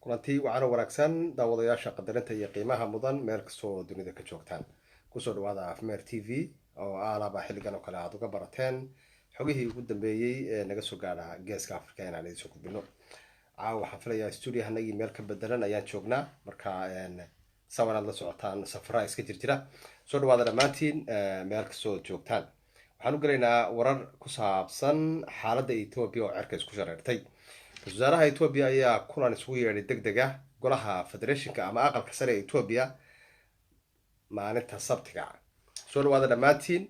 Kulanti wacano wanaagsan, daawadayaasha qadarinta iyo qiimaha mudan, meel kastoo dunida ka joogtaan, kusoo dhawaada Afmeer TV oo aalaba xilligan oo kale aad uga barateen xogihii ugu dambeeyey ee naga soo gaadha Geeska Africa inaan idiin soo gudbino. Caawa waxaan filayaa stuudiyahanagii meel ka bedelan ayaan joognaa, marka sawan aad la socotaan safaraa iska jirjira. Soo dhawaada dhammaantiin meel kastoo joogtaan. Waxaan u gelaynaa warar ku saabsan xaaladda Etoobiya oo cerka isku shareertay. Ra-isul wasaaraha Etoobiya ayaa kulan isugu yeedhay deg deg ah golaha federationka ama aqalka sare ee Etoobiya maalinta Sabtiga. Soo dhawaada dhammaantiin.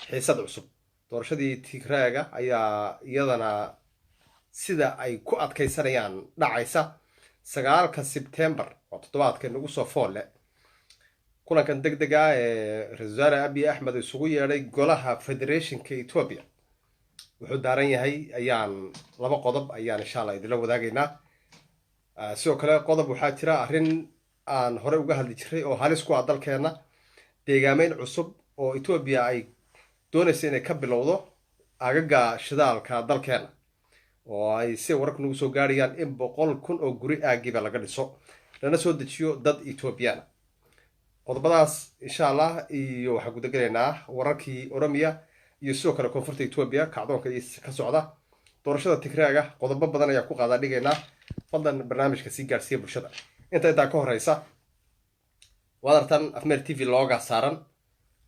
Xiisad cusub, doorashadii Tigraaga ayaa iyadana sida ay ku adkaysanayaan dhacaysa 9-ka Sebtembar oo toddobaadka nagu soo foolle. Kulankan deg deg ah ee ra-isul wasaare Abiy Axmed isugu yeedhay golaha federationka Etoobiya wuxuu daaran yahay ayaan laba qodob ayaan insha Allah idinla wadaagaynaa. Sidoo kale qodob waxaa jira arrin aan horey uga hadli jiray oo halis ku ah dalkeenna, deegaameyn cusub oo Etoobiya ay doonaysa inay ka bilowdo agaga shidaalka dalkeena, oo ay si wararku nagu soo gaarayaan in 100,000 oo guri aagiiba laga dhiso, lana soo dejiyo dad Etoobiyana. Qodobadaas insha Allah iyo waxaan gudagelaynaa wararkii Oromiya iyo sidoo kale koonfurta Etoobiya, kacdoonka ka socda, doorashada Tigraaga. Qodobo badan ayaan ku qaadaa dhigaynaa. Fadlan barnaamijka sii gaarsiiya bulshada. Intaa ka horeysa, waad artaan Afmeer TV loogaa saaran,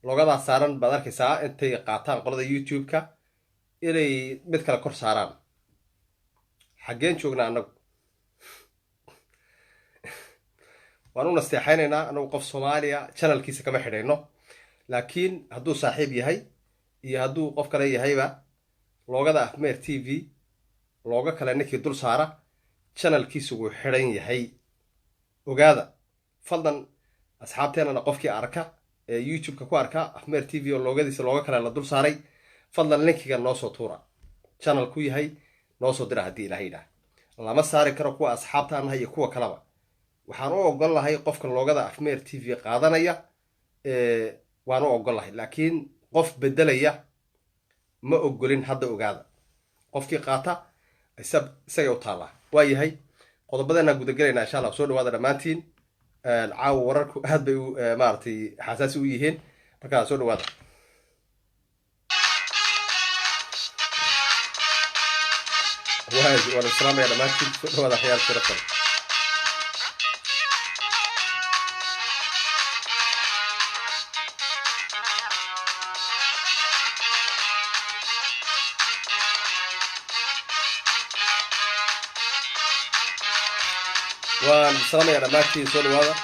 logadaa saaran baad arkaysaa. Intay qaataan qolada YouTube-ka inay mid kale kor saaraan, xaggeen joognaa annagu? Waan u nasteexaynaynaa. Anagu qof Soomaaliya channelkiisa kama xidhayno, laakiin hadduu saaxiib yahay iyo hadduu qof kale yahayba, loogada Afmeer TV looga kale ninkii dul saara channelkiisu wuu xidhan yahay, ogaada fadlan. Asxaabteenana qofkii arka ee YouTube-ka ku arka Afmeer TV oo loogadiisa looga kale la dul saaray, fadlan linkiga noo soo tuura, channel ku yahay noo soo dira. Haddii Ilahay yidhaah, lama saari karo kuwa asxaabta anaha iyo kuwa kaleba. Waxaan u ogol lahay qofka loogada Afmeer TV qaadanaya waan u ogol lahay, laakiin qof bedelaya ma ogolin hadda, ogaada. Qofkii qaata isagay u taallaa. Waa yahay, qodobadeenaan gudagelaynaa insha Allah. Soo dhawaada dhammaantiin. Caawa wararku aad bay u maaragtay xasaasi u yihiin, markaa soo dhawaada. Waan islaamaya dhammaantiin. Soo dhawaada khiyaar sharafan. Waan salaamaya dhammaantiin, soo dhawaada.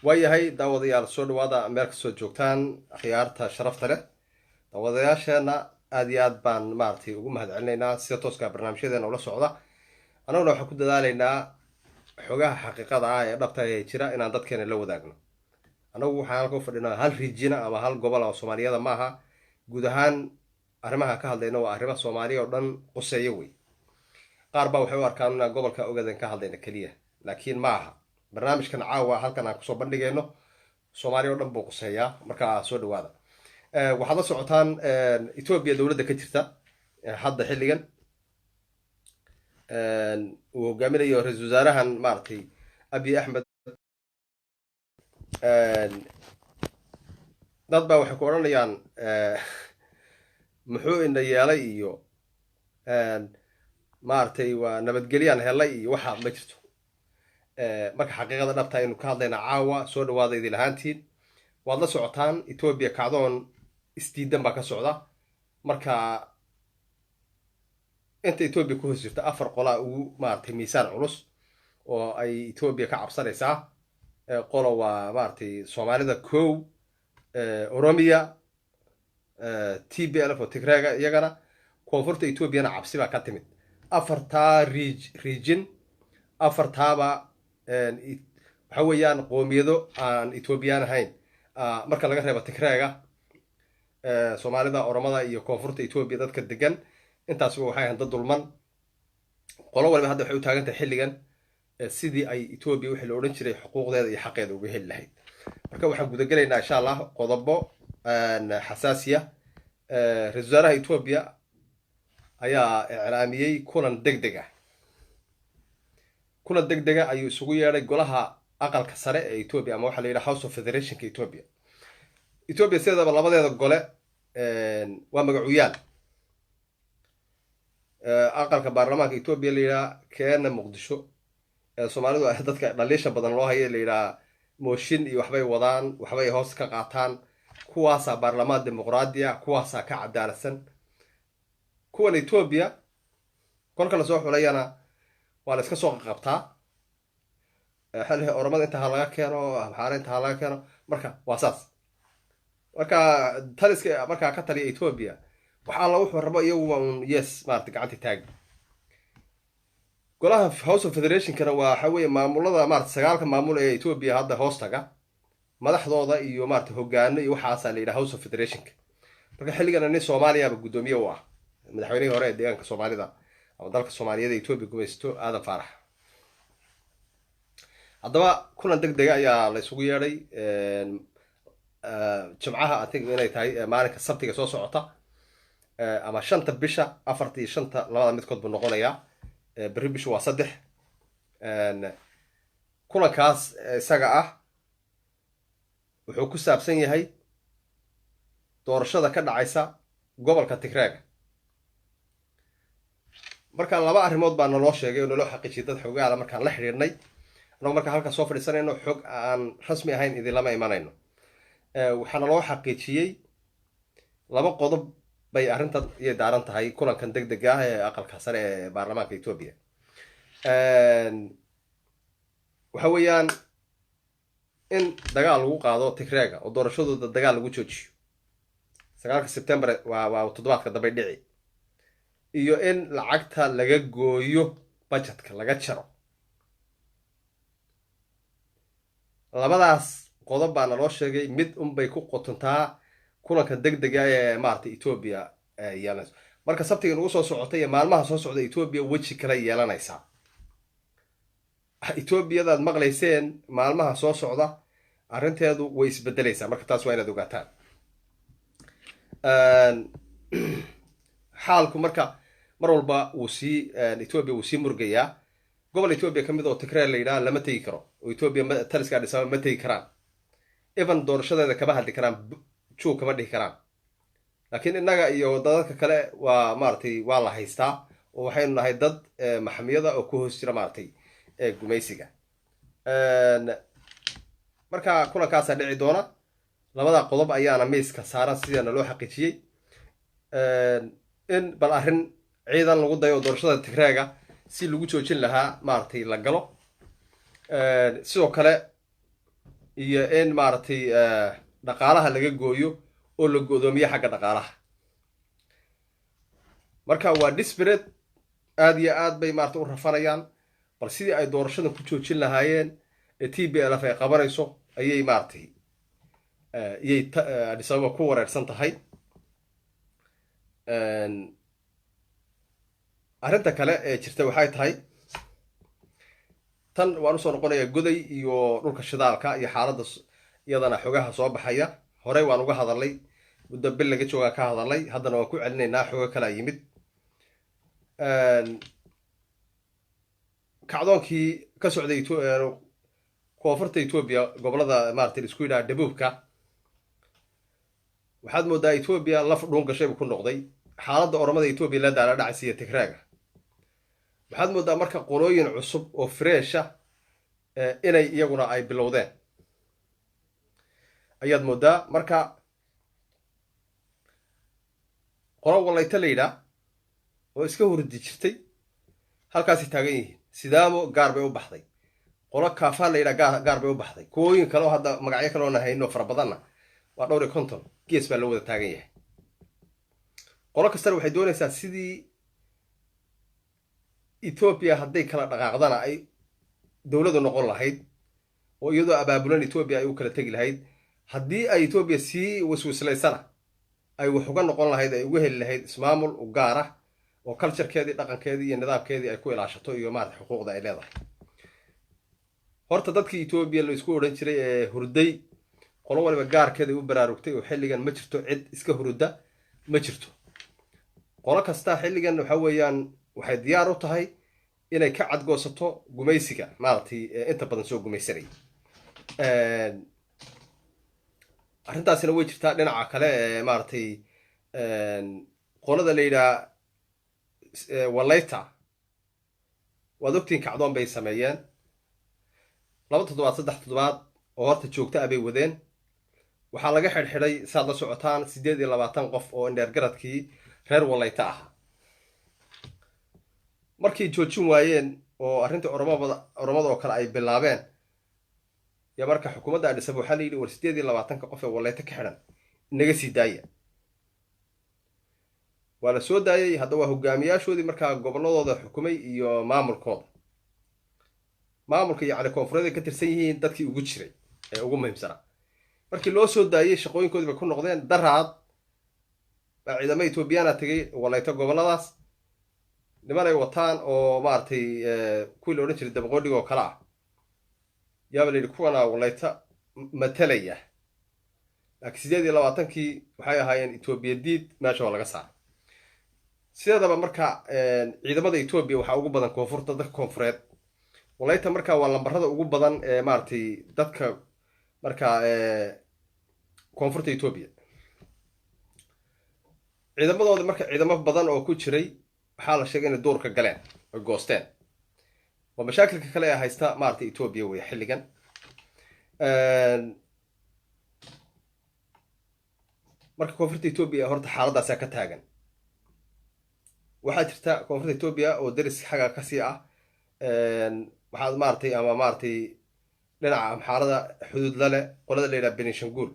Waayahay daawadayaal, soo dhawaada meel kastoo joogtaan, akhyaarta sharafta leh. Daawadayaasheena aad iyo aad baan maaragtay ugu mahad celinaynaa sida tooska barnaamijyadeena ula socda. Annaguna waxaan ku dadaalaynaa xogaha xaqiiqada ah ee dhabta ee jira inaan dadkeena la wadaagno. Annagu waxaan halka u fadhinaa hal rijina ama hal gobol oo Soomaaliyada maaha. Guud ahaan arrimaha ka hadlayna waa arrimo Soomaaliya oo dhan quseeyo wey. Qaar baa waxay u arkaan inaan gobolka Ogaden ka hadlayna keliya, laakiin ma aha. Barnaamijkan caawa halkan aan kusoo bandhigayno Soomaaliya o dhan buu quseeyaa, markaa soo dhawaada. Waxaad la socotaan Etoobiya dowladda ka jirta hadda xilligan uu hogaaminayo ra-isul wasaarahan maaragtay Abiy Axmed. Dad baa waxay ku odhanayaan muxuu ina yeelay iyo maaragtay waa nabadgelyaan helay iyo waxa ma jirto. Marka xaqiiqada dhabta aynu ka hadlaynaa caawa. Soo dhawaada idin lahaantiin. Waad la socotaan Etoobiya kacdoon isdiidan baa ka socda. Marka inta Etoobiya ku hoos jirta afar qolaa ugu maaragtay miisaan culus oo ay Etoobiya ka cabsanaysaa. Qolo waa maaragtay Soomaalida, kow Oromiya, TPLF oo Tigreega, iyagana koonfurta Etoobiyana cabsi baa ka timid. Afartaa region, afartaaba waxa weeyaan qoomiyado aan Etoobiyaan ahayn, marka laga reebo Tigreega. Soomaalida, Oromada iyo koonfurta Etoobiya dadka degan, intaasba waxay ahayn dad dulman. Qolo waliba hadda waxay u taagan tahay xilligan sidii ay Etoobiya wixii la odhan jiray xuquuqdeeda iyo xaqeeda uga heli lahayd. Marka waxaan gudagelaynaa, insha Allah, qodobo xasaasiya. Ra-isul wasaaraha Etoobiya ayaa iclaamiyey kulan deg deg ah. Kulan deg dega ayuu isugu yeedhay golaha aqalka sare ee Etoobiya, ama waxaa la yidhaha House of Federationka Etoobiya. Etoobiya sideedaba labadeeda gole waa magacuyaal. Aqalka baarlamaanka Etoobiya la yidhaha, keena Muqdisho Soomaalidu dadka dhaliisha badan loo haya la yidhaha mooshin iyo waxbay wadaan, waxbay hoos ka qaataan, kuwaasaa baarlamaan dimuqraadiya, kuwaasaa ka cadaaladsan kuwan Etoobiya. Kolka lasoo xulayana waa la iska soo qaqabtaa xilli Oromada inta ha laga keeno, Amxaara inta ha laga keeno. Marka waa saas. Marka taliska markaa ka taliya Etoobiya wax alla wuxuu rabo iyagu waa un yes, maarata, gacanta taagi. Golaha House of Federationkana waa waxa weeye maamulada, maarata, sagaalka maamul ee Etoobiya hadda hoos taga madaxdooda iyo, maarata, hogaano iyo waxaasaa la yidhaha House of Federationka. Marka xilligana nin Soomaaliyaba guddoomiye u ah, madaxweynihii hore ee deegaanka Soomaalida ama dalka Soomaaliyeed ee Etoobiya gumaysto, Aadan Faarax. Haddaba kulan deg dega ayaa la isugu yeedhay Jimcaha, I think inay tahay maalinka Sabtiga soo socota ama 5-ta bisha, 4-ta iyo 5-ta labada midkood buu noqonayaa. Berri bishu waa 3. Kulankaas isaga ah wuxuu ku saabsan yahay doorashada ka dhacaysa gobolka Tigreega. Marka laba arrimood baa naloo sheegay oo naloo xaqiijiyay dad xogaala markaan la xidhiidhnay. Annagoo markaan halka soo fadhiisanayno, xog aan rasmi ahayn idinlama imanayno. Waxaa naloo xaqiijiyey laba qodob bay arrintan iyay daaran tahay kulankan deg dega ah ee aqalka sare ee baarlamaanka Etoobiya. Waxa weeyaan in dagaal lagu qaado Tigreega oo doorashadooda dagaal lagu joojiyo 9-ka Sebtembar, waa toddobaadka dambay dhici, iyo in lacagta laga gooyo, budgetka laga jaro. Labadaas qodob baa naloo sheegay. Mid unbay ku qotontaa kulanka deg dega ee, maarata, Etoobiya yeelanayso. Marka Sabtiga nagu soo socotay iyo maalmaha soo socda Etoobiya weji kale yeelanaysaa. Etoobiyadaad maqlayseen maalmaha soo socda arrinteedu way isbedelaysaa. Marka taas waa inaad ogaataan xaalku. Marka mar walba wuu sii Etoobiya wuu sii murgayaa. Gobol Etoobiya ka mid oo Tigreer la yidhaha lama tegi karo, oo Etoobiya taliska Addis Ababa ma tegi karaan, even doorashadeeda kama hadli karaan, juug kama dhihi karaan. Laakiin innaga iyo dadadka kale waa, maaragtay, waa la haystaa oo waxaynu nahay dad maxamiyada oo ku hoos jira, maaragtay, gumaysiga. Marka kulankaasaa dhici doona, labada qodob ayaana miiska saaran sidaana loo xaqiijiyey: in bal arrin ciidan lagu dayo doorashada Tigreega si lagu joojin lahaa, maaragtay, la galo, sidoo kale iyo in, maaragtay, dhaqaalaha laga gooyo oo la go'doomiyo xagga dhaqaalaha. Marka waa desperate, aad iyo aad bay, maarata, u rafanayaan. Bal sidii ay doorashadan ku joojin lahaayeen ee TPLF ay qabanayso ayay, maaragtay, iyay Addis Ababa ku wareersan tahay. Arrinta kale ee jirta waxay tahay tan waan usoo noqonayaa, Goday iyo dhulka shidaalka iyo xaaladda iyadana xogaha soo baxaya. Horey waan uga hadalnay, muddo bil laga joogaa ka hadalnay, haddana waan ku celinaynaa, xogo kalaa yimid. Kacdoonkii ka socday koonfurta Etoobiya, gobolada, maarata, isku yidhaha Dhabuubka, waxaad moodaa Etoobiya laf dhuun gashaybu ku noqday. Xaaladda Oromada Etoobiya la daala dhacaysa iyo Tigraaga, waxaad moodaa marka qolooyin cusub oo fresh ah inay iyaguna ay bilowdeen ayaad moodaa. Marka qolo Walayta la yidhaah oo iska hurdi jirtay halkaasay taagan yihiin. Sidaamo gaar bay u baxday, qolo Kaafaa la yidhaha gaar bay u baxday, kuwooyin kale oo hadda magacyo kaleoona hayno fara badanna waa dhowr iyo konton, gees baa loo wada taagan yahay. Qolo kastana waxay doonaysaa sidii Etoobiya hadday kala dhaqaaqdana ay dowladu noqon lahayd oo iyadoo abaabulan Etoobiya ay u kala tegi lahayd, haddii ay Etoobiya sii wiswislaysana Ay wax uga noqon lahayd, ay uga heli lahayd ismaamul u gaar ah oo culturekeedii, dhaqankeedii iyo nidaamkeedii ay ku ilaashato iyo maarata xuquuqda ay leedahay. Horta dadkii Etoobiya la isku odhan jiray ee hurday, qolo waliba gaarkeeday u baraarugtay, oo xilligan ma jirto cid iska hurudda, ma jirto. Qolo kasta xilligan waxa weeyaan waxay diyaar u tahay inay ka cadgoosato gumaysiga maaragtay inta badan soo gumaysanay. Arrintaasina way jirtaa. Dhinaca kale ee maaragtay qolada la yidhaha Walayta, waad ogtiin, kacdoon bay sameeyeen 2 toddobaad, 3 toddobaad oo horta joogta ah bay wadeen. Waxaa laga xidhxidhay, saad la socotaan, 28 qof oo indheergaradkii reer Walayta ah. Markay joojin waayeen oo arrintii Oromada, Oromada oo kale ay bilaabeen, ya marka xukuumadda Adhisaba waxaa la yidhi, war 28-ka qof ee Walayta ka xidhan inaga sii daaya. Waa la soo daayay. Hadda waa hogaamiyaashoodii markaa gobolladooda xukumay iyo maamulkooda, maamulka yacni koonfureed ay ka tirsan yihiin, dadkii ugu jiray ee ugu muhiimsanaa. Markii loo soo daayey, shaqooyinkoodii bay ku noqdeen. Daraad baa ciidamo Etoobiyana tegay Walayto, gobolladaas, niman ay wataan oo maaragtay kuwii la odhan jiray dabaqoodhiga oo kale ah yaaba la yidhi kuwana Walayta matalaya. Laakiin 28-kii waxay ahaayeen Etoobiya diid, meesha waa laga saaray. Sideedaba marka ciidamada Etoobiya waxaa ugu badan koonfurta, dadka koonfureed. Walayta marka waa lambarada ugu badan ee maaragtay dadka marka koonfurta Etoobiya. Ciidamadooda marka ciidamo badan oo ku jiray waxaa la sheegay inay duurka galeen oy goosteen. Waa mashaakilka kale ee haysta maaragtay Etoobiya wey xilligan. Marka koonfurta Etoobiya horta xaaladaasaa ka taagan. Waxaa jirta koonfurta Etoobiya oo deris xagga kasii ah, waxaad maaragtay ama maaragtay dhinaca Amxaarada xuduud la leh, qolada la yidhaha Benishanguul.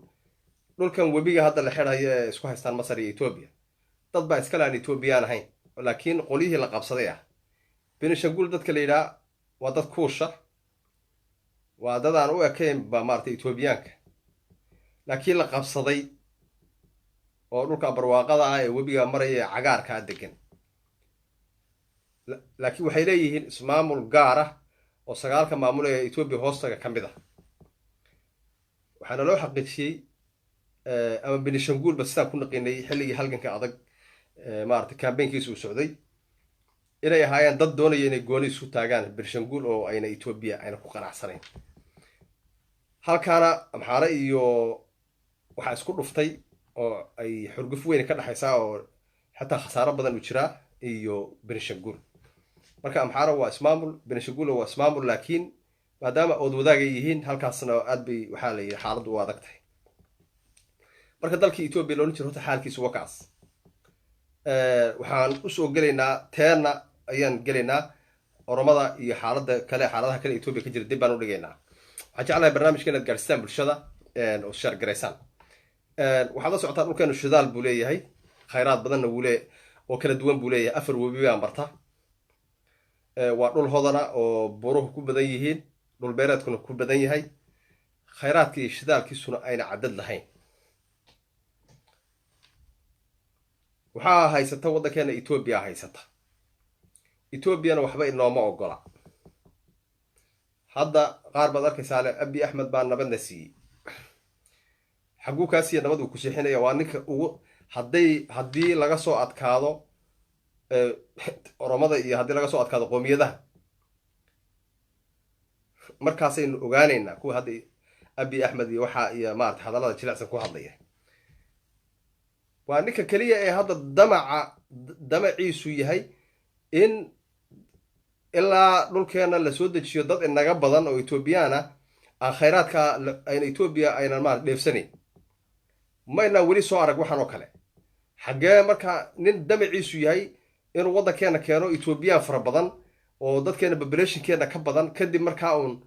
Dhulkan webiga hadda la xidhayo ee isku haystaan Masar iyo Etoobiya, dad baa iskale aan Etoobiyaan ahayn, laakiin qolyihii la qabsaday ah. Benishanguul dadka la yidhaha waa dad Kuusha, waa dad aan u ekayn ba maaragtay Etoobiyaanka, laakiin la qabsaday oo dhulka barwaaqada ah ee webiga maraya ee cagaarkaa degan. Laakiin waxay leeyihiin ismaamul gaar ah oo sagaalka maamul ee Etoobiya hoostaga ka mid ah. Waxaana loo xaqiijiyey, ama Benishanguulba sidaan ku naqiinay xilligii halganka adag maaragtay kambeynkiisa uu socday, inay ahaayeen dad doonaya inay gooni isu taagaan Benishanguul oo ayna Etoobiya ayna ku qanacsanayn. Halkaana Amxaare iyo waxaa isku dhuftay oo ay xurguf weyn ka dhexaysaa oo xataa khasaaro badan uu jiraa iyo Benishanguul. Marka Amxaara waa ismaamul, Benishanguulna waa ismaamul, laakiin maadaama ood wadaagay yihiin, halkaasna aad bay waxaa la yidhi xaaladdu u adag tahay. Marka dalkii Etoobiya loodhan jiro horta xaalkiisu waa kaas. Waxaan usoo gelaynaa teena ayaan gelaynaa. Oromada iyo xaaladda kale, xaaladaha kale Etoobiya ka jira dib baan u dhigaynaa. Waxaan jeclahay barnaamijka inaad gaadhsiisaan bulshada oo share garaysaan. Waxaad la socotaan dhulkeenu shidaal buu leeyahay, khayraad badanna wuu lee oo kala duwan buu leeyahay. Afar webi baan barta. Waa dhul hodana oo buuruhu ku badan yihiin, dhul beereedkuna ku badan yahay, khayraadka iyo shidaalkiisuna ayna cadad lahayn. Waxaa haysata waddankeena Etoobiya haysata, Etoobiyana waxba inooma ogola. Hadda qaar baad arkaysaa le Abi Axmed baa nabadna siiyey. Xagguu kaa siiya nabad? Uu ku seexinaya. Waa ninka ugu hadday haddii laga soo adkaado Oromada iyo haddii laga soo adkaado qoomiyadaha, markaasaynu ogaanaynaa kuwa hadda Abi Axmed iyo waxaa iyo maarata hadallada jilicsan ku hadlaya. Waa ninka keliya ee hadda damaca damaciisu yahay in ilaa dhulkeena lasoo dejiyo dad inaga badan oo Etoobiyaan ah, aan khayraadka ayna Etoobiya aynan maarata dheefsanayn. Maynaan weli soo arag waxaan oo kale xaggee. Marka nin damaciisu yahay inuu waddankeena keeno Etoobiyaan fara badan oo dadkeena populationkeena ka badan, kadib markaa uun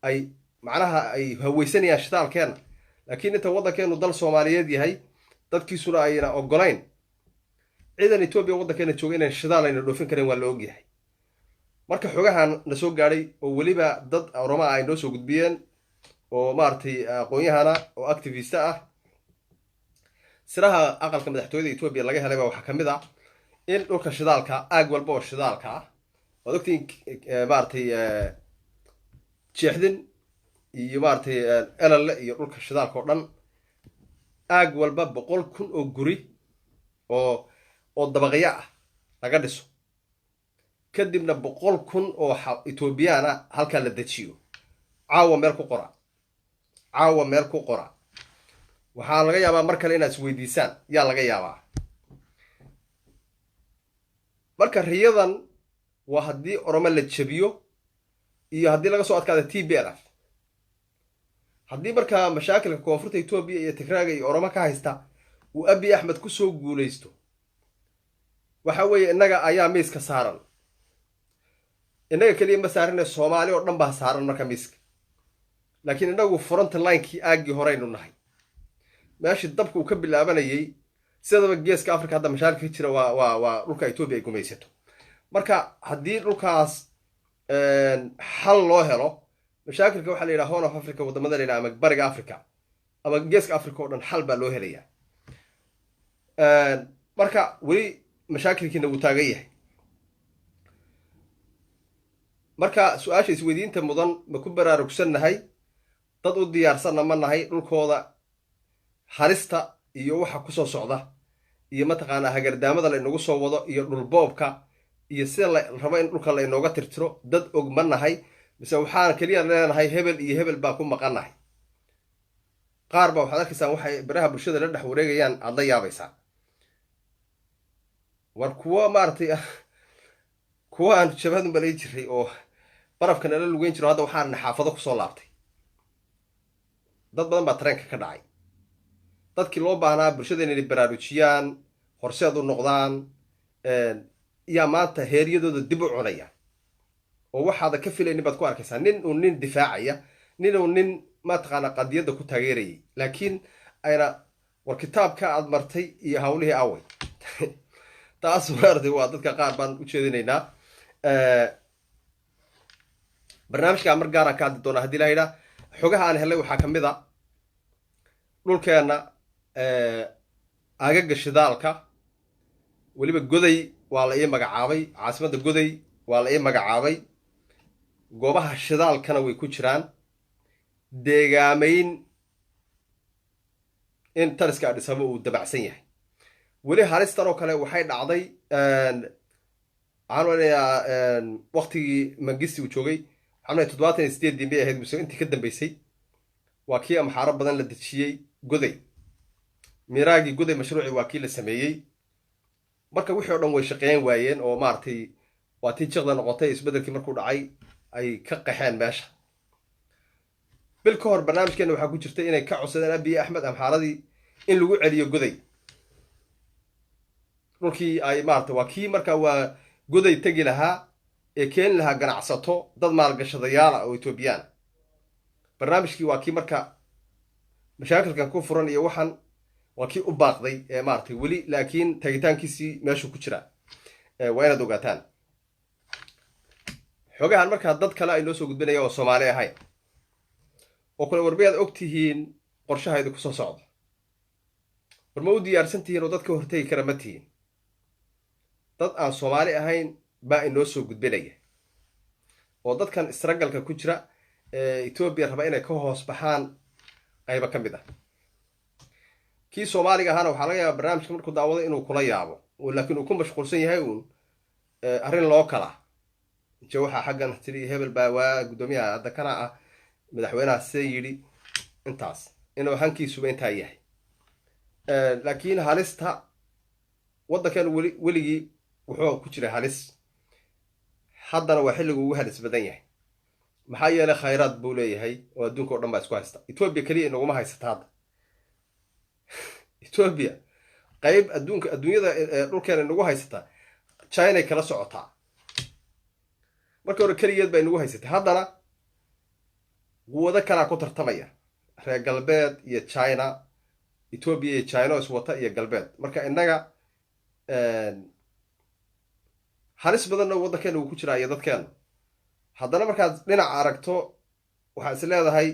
ay macnaha ay haweysanayaan shidaalkeena. Laakiin inta waddankeenu dal Soomaaliyeed yahay, dadkiisuna ayna ogolayn ciidan Etoobiya waddankeena jooga inaan shidaal ayna dhoofin karin, waa la ogyahay. Marka xogahan na soo gaadhay oo weliba dad Oroma ah ay noo soo gudbiyeen oo maaragtay aqoon-yahana oo activista ah, Siraha aqalka madaxtooyada Etoobiya laga helay baa waxaa ka mid ah in dhulka shidaalka, aag walba oo shidaalka ah, waad ogtiin, maaragtay, Jeexdin iyo, maaragtay, Elale iyo dhulka shidaalka oo dhan, aag walba 100,000 oo guri oo dabaqyo ah laga dhiso, kadibna 100,000 oo Etoobiyaan ah halkaa la dejiyo. Caawa meel ku qora, caawa meel ku qora. Waxaa laga yaabaa mar kale inaad isweydiisaan, yaa laga yaabaa. Marka riyadan waa haddii Oromo la jebiyo iyo haddii laga soo adkaada TPLF. Haddii markaa mashaakilka koonfurta Etoobiya iyo Tigraaga iyo Oromo ka haysta uu Abiy Axmed ku soo guulaysto, waxa weeye innaga ayaa miiska saaran. Innaga keliya ma saarine, Soomaali oo dhan baa saaran marka miiska, laakiin innagu front linekii aaggii horeynu nahay, meeshii dabka uu ka bilaabanayay. Sidaba Geeska Africa hadda mashaakil ka jira waa dhulka Etoobiya ay gumaysato. Marka haddii dhulkaas xal loo helo mashaakilka, waxaa la yidhaha Horn of Africa, waddamada la yidhaha ama Bariga Africa ama Geeska Africa oo dhan, xal baa loo helayaa. Marka weli mashaakilkiina wuu taagan yahay. Marka su-aasha isweydiinta mudan, ma ku baraarugsannahay? Dad u diyaarsanna ma nahay dhulkooda halista iyo waxa kusoo socda iyo, mataqaanaa, hagardaamada laynagu soo wado iyo dhulboobka iyo sida la rabo in dhulka laynooga tirtiro? Dad og ma nahay, mise waxaan keliya leenahay hebel iyo hebel baan ku maqannahay? Qaar ba waxaad arkaysaan waxay baraha bulshada la dhex wareegayaan, aad la yaabaysaa. War kuwo, maaragtay, kuwa aan jabhadun balay jiray oo barafka nala lugeyn jiro, hadda waxaan xaafado kusoo laabtay. Dad badan baa tareenka ka dhacay. Dadkii loo baahnaa bulshada inay baraarujiyaan, horseed u noqdaan, yaa maanta heeryadooda dib u cunaya, oo waxaada ka filaynin baad ku arkaysaa. Nin uu nin difaacaya, nin uu nin, mataqaana, qadiyadda ku taageerayay, laakiin ayna war kitaabka aad martay iyo hawlihii away. Taas, maaragtay, waa dadka qaar baan u jeedinaynaa. Barnaamijkaa mar gaaraan ka hadli doonaa haddii la yidhaa. Xogaha aan helay waxaa ka mid a dhulkeenna agaga shidaalka, weliba Goday waa la ii magacaabay, caasimadda Goday waa la ii magacaabay, goobaha shidaalkana way ku jiraan. Deegaamayn in taliska Adhisaba uu dabacsan yahay weli. Halistan oo kale waxay dhacday, waxaan odhanayaa, waktigii Mangisti uu joogay, waxaan odhanaya 78-dii bay ahayd mise intii ka dambeysay, waa kii Amxaaro badan la dejiyey Goday. Miraagii Goday mashruucii waa kii la sameeyey. Marka wixii o dhan way shaqeyn waayeen oo, maaragtay, waa tii jiqda noqotay. Isbeddelkii markuu dhacay ay ka qaxeen meesha. Bil ka hor barnaamijkeena waxaa ku jirtay inay ka codsadeen Abiy Axmed Amxaaradii in lagu celiyo Goday, dhulkii ay, maarata, waa kii marka waa Goday tegi lahaa ee keeni lahaa ganacsato, dad maalgashadayaala oo Etoobiyaan. Barnaamijkii waa kii marka mashaakilkan ku furan iyo waxan waa kii u baaqday ee, maaragtay, weli laakiin tagitaankiisii meeshuu ku jiraa. Waa inaad ogaataan xogahan. Markaa dad kale ay noo soo gudbinaya oo Soomaali ahayn oo kale, warbayaad og tihiin qorshahayda kusoo socda? War ma u diyaarsan tihiin oo dad ka hortegi kara ma tihiin? Dad aan Soomaali ahayn baa inoo soo gudbinaya oo dadkan struggle-ka ku jira ee Etoobiya raba inay ka hoos baxaan qaybo ka mid ah. Kii Soomaaliga ahaana waxaa laga yaaba barnaamijka markuu daawado inuu kula yaabo, laakiin uu ku mashquulsan yahay uun arrin loo kala je. Waxaa xaggan tiri hebel baa waa guddoomiyaha hadda kana ah madaxweynaha, see yidhi intaas inuu hankiisuba intaa yahay. Laakiin halista waddankan weli weligii wuxuu ku jiray halis, haddana waa xilligu ugu halis badan yahay. Maxaa yeelay khayraad buu leeyahay oo adduunka o dhan baa isku haysta. Etoobiya keliya inaguma haysata hadda. Etoobiya qayb adduunka, adduunyada dhulkeena inagu haysataa, Chinay kala socotaa. Markii hore keligeed baa inagu haysatay, haddana quwado kalaa ku tartamaya, reer galbeed iyo China, Etoobiya iyo China oo iswata iyo galbeed. Marka innaga halis badanna waddankeena wuu ku jiraa iyo dadkeena. Haddana markaad dhinaca aragto, waxaad is leedahay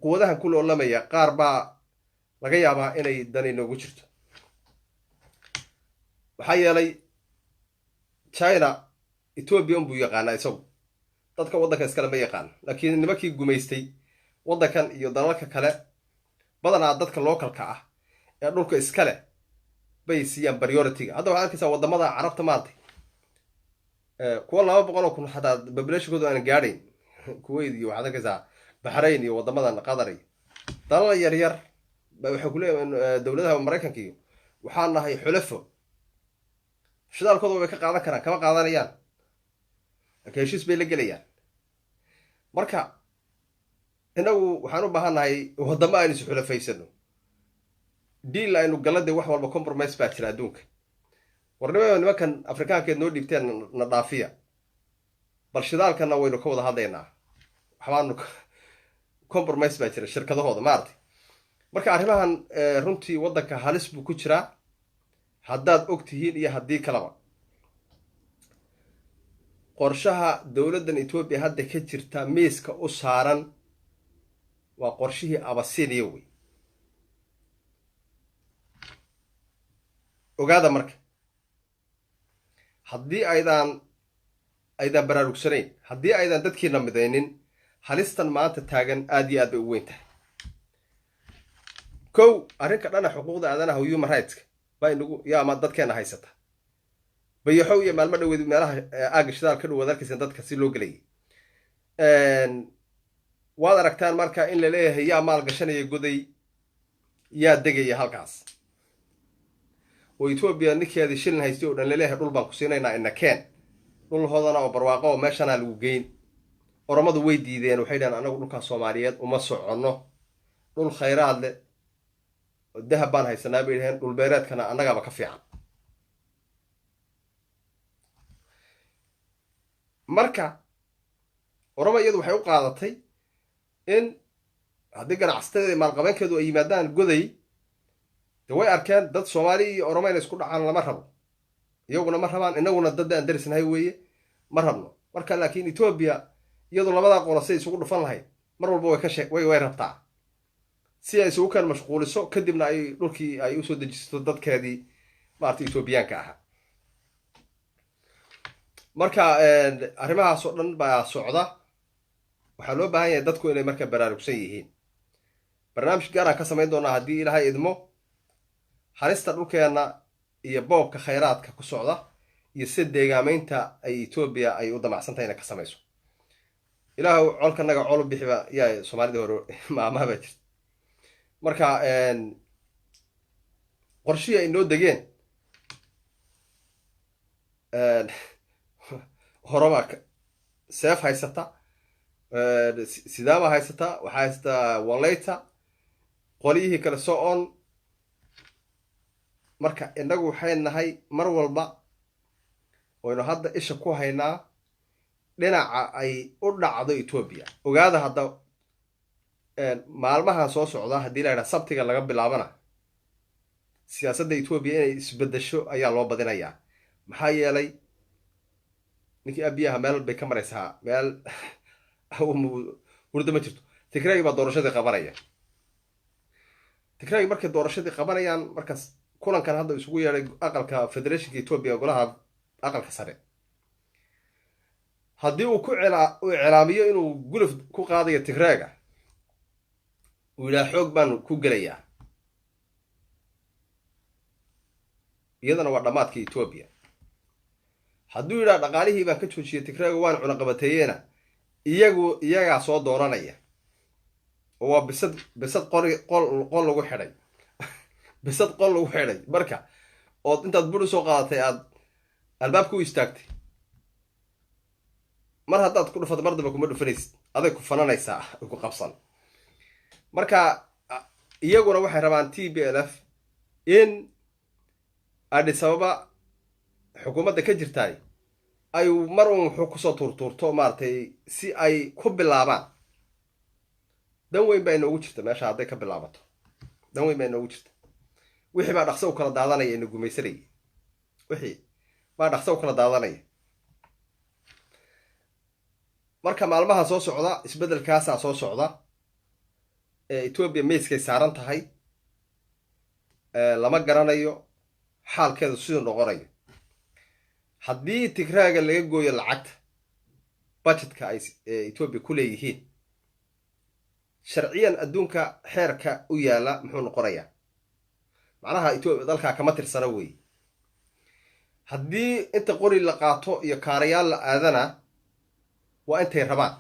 quwadahan ku loolamaya qaar baa Laga yaabaa inay dani noogu jirto. Maxaa yeelay, China Etoobiya unbuu yaqaanaa isagu, dadka waddanka iskale ma yaqaan. Laakiin nimankii gumaystay waddankan iyo dalalka kale, badanaa dadka localka ah ee dhulka iskale bay siiyaan priority-ga. Hadda waxaad arkaysaa waddamada Carabta maanta kuwa 200,000 xataa populationkoodu aanan gaadhayn, Kuwait iyo waxaad arkaysaa Baxrain iyo waddamadan Qatar iyo dalal yar yar ba waxay kuleeyihin dowladaha Maraykanka iyo waxaan nahay xulafo. Shidaalkooda way ka qaadan karaan, kama qaadanayaan, laakiin heshiis bay la gelayaan. Marka innagu waxaan u baahan nahay waddamo aynu is xulafaysano, deal aynu gallade. Wax walba compromise baa jira adduunka. Warnimo, nimankan Afrikaankeed noo dhiibteen na dhaafiya, bal shidaalkana waynu ka wada hadlaynaa, waxbaanu compromise baa jira shirkadahooda maaragtay. Marka arrimahan runtii waddanka halis buu ku jiraa, haddaad og tihiin iyo haddii kaleba. Qorshaha dowladdan Etoobiya hadda ka jirta miiska u saaran waa qorshihii Abasiiniya wey. Ogaada marka, haddii aydaan baraarugsanayn, haddii aydan dadkiina midaynin, halistan maanta taagan aad iyo aad bay u weyn tahay. Kow, arrinka dhana xuquuqda aadanaha, human rightska, baa inagu yaa ama dadkeena haysata. Bayaxow iyo maalmo dhaweed meelaha aagga shidaal ka dhow waad arkaysan dadka si loo gelayay. Waad aragtaan marka in la leeyahay yaa maal gashanaya Goday, yaa degaya halkaas, oo Etoobiya ninkeedii shilin haystay oo dhan laleeyahay dhul baan ku siinaynaa, ina keen dhul hodana oo barwaaqo oo meeshanaa lagu geyn. Oromadu way diideen, waxay dhaheen anagu dhulkaas Soomaaliyeed uma soconno, dhul khayraad leh oo dahab baan haysanaa bay dhaheen, dhul beereedkana annagaaba ka fiican. Marka Oroma iyadu waxay u qaadatay in haddii ganacsatada maalqabeenkeedu ay yimaadaan Goday, de way arkeen dad Soomaali iyo Oroma inay isku dhacaan lama rabo, iyaguna ma rabaan, inaguna dad aan darisnahay weeye, ma rabno. Marka laakiin Etoobiya iyadu labadaa qolo say isugu dhufan lahayd mar walba way ka shee way rabtaa si ay isugu keen mashquuliso, kadibna ay dhulkii ay usoo dejisato dadkeedii maarata Etoobiyaanka ahaa. Marka arrimahaas oo dhan baa socda. Waxaa loo baahan yahay dadku inay marka baraarugsan yihiin. Barnaamij gaaraan ka samayn doonaa haddii Ilaahay idmo, halista dhulkeenna iyo boobka khayraadka ku socda iyo sida deegaamaynta ay Etoobiya ay u damacsan tahay inay ka samayso. Ilaahu colkanaga col u bixiba yaa Soomaalida hore maamaha baa jirta. Marka qorshihii ay noo degeen horoma seef haysata, Sidaama haysata, waxaa haysataa Waleyta, qolyihii kale so on. Marka innagu waxay nahay mar walba waynu hadda isha ku haynaa dhinaca ay u dhacdo Etoobiya. Ogaada hadda maalmahan soo socda, haddii la yidhaha Sabtiga laga bilaabana, siyaasadda Etoobiya inay isbeddesho ayaa loo badinayaa. Maxaa yeelay, ninkii Abiyaha meel bay ka maraysaa, meel hurda ma jirto. Tigraygi baa doorashadii qabanaya. Tigraygi markay doorashadii qabanayaan, markaas kulankan hadda isugu yeedhay aqalka federationka Etoobiya, golaha aqalka sare, haddii uu ku uu iclaamiyo inuu guluf ku qaadayo Tigreega, uu yidhaha xoog baan ku gelayaa, iyadana waa dhammaadka Etoobiya. Hadduu yidhaha dhaqaalihii baan ka joojiyey Tigreega, waan cunaqabateeyena, iyagu iyagaa soo doonanaya oo waa bisad qori qol qol lagu xidhay, bisad qol lagu xidhay. Marka ood intaad buri soo qaadatay aad albaabka u istaagtay, mar haddaad ku dhufato mar dambe kuma dhufanaysid, aday ku fananaysaa, ku qabsan. Marka iyaguna waxay rabaan TPLF in Addis Ababa xukuumadda ka jirtaay ay mar uun wuxuu kusoo tuurtuurto maaragtay, si ay ku bilaabaan. Dan weyn baa inoogu jirta meesha hadday ka bilaabato, dan weyn baa inoogu jirta. Wixii baa dhaqso u kala daadanaya ina gumaysanayay, wixii baa dhaqso u kala daadanaya. Marka maalmaha soo socda isbeddelkaasaa soo socda ee Etoobiya meyskay saaran tahay. Lama garanayo xaalkeedu siduu noqonayo haddii Tigraaga laga gooyo lacagta budgetka ay Etoobiya ku leeyihiin. Sharciyan adduunka xeerka u yaala muxuu noqonayaa? Macnaha Etoobiya dalkaa kama tirsana weeye. Haddii inta qori la qaato iyo kaarayaal la aadana, waa intay rabaan.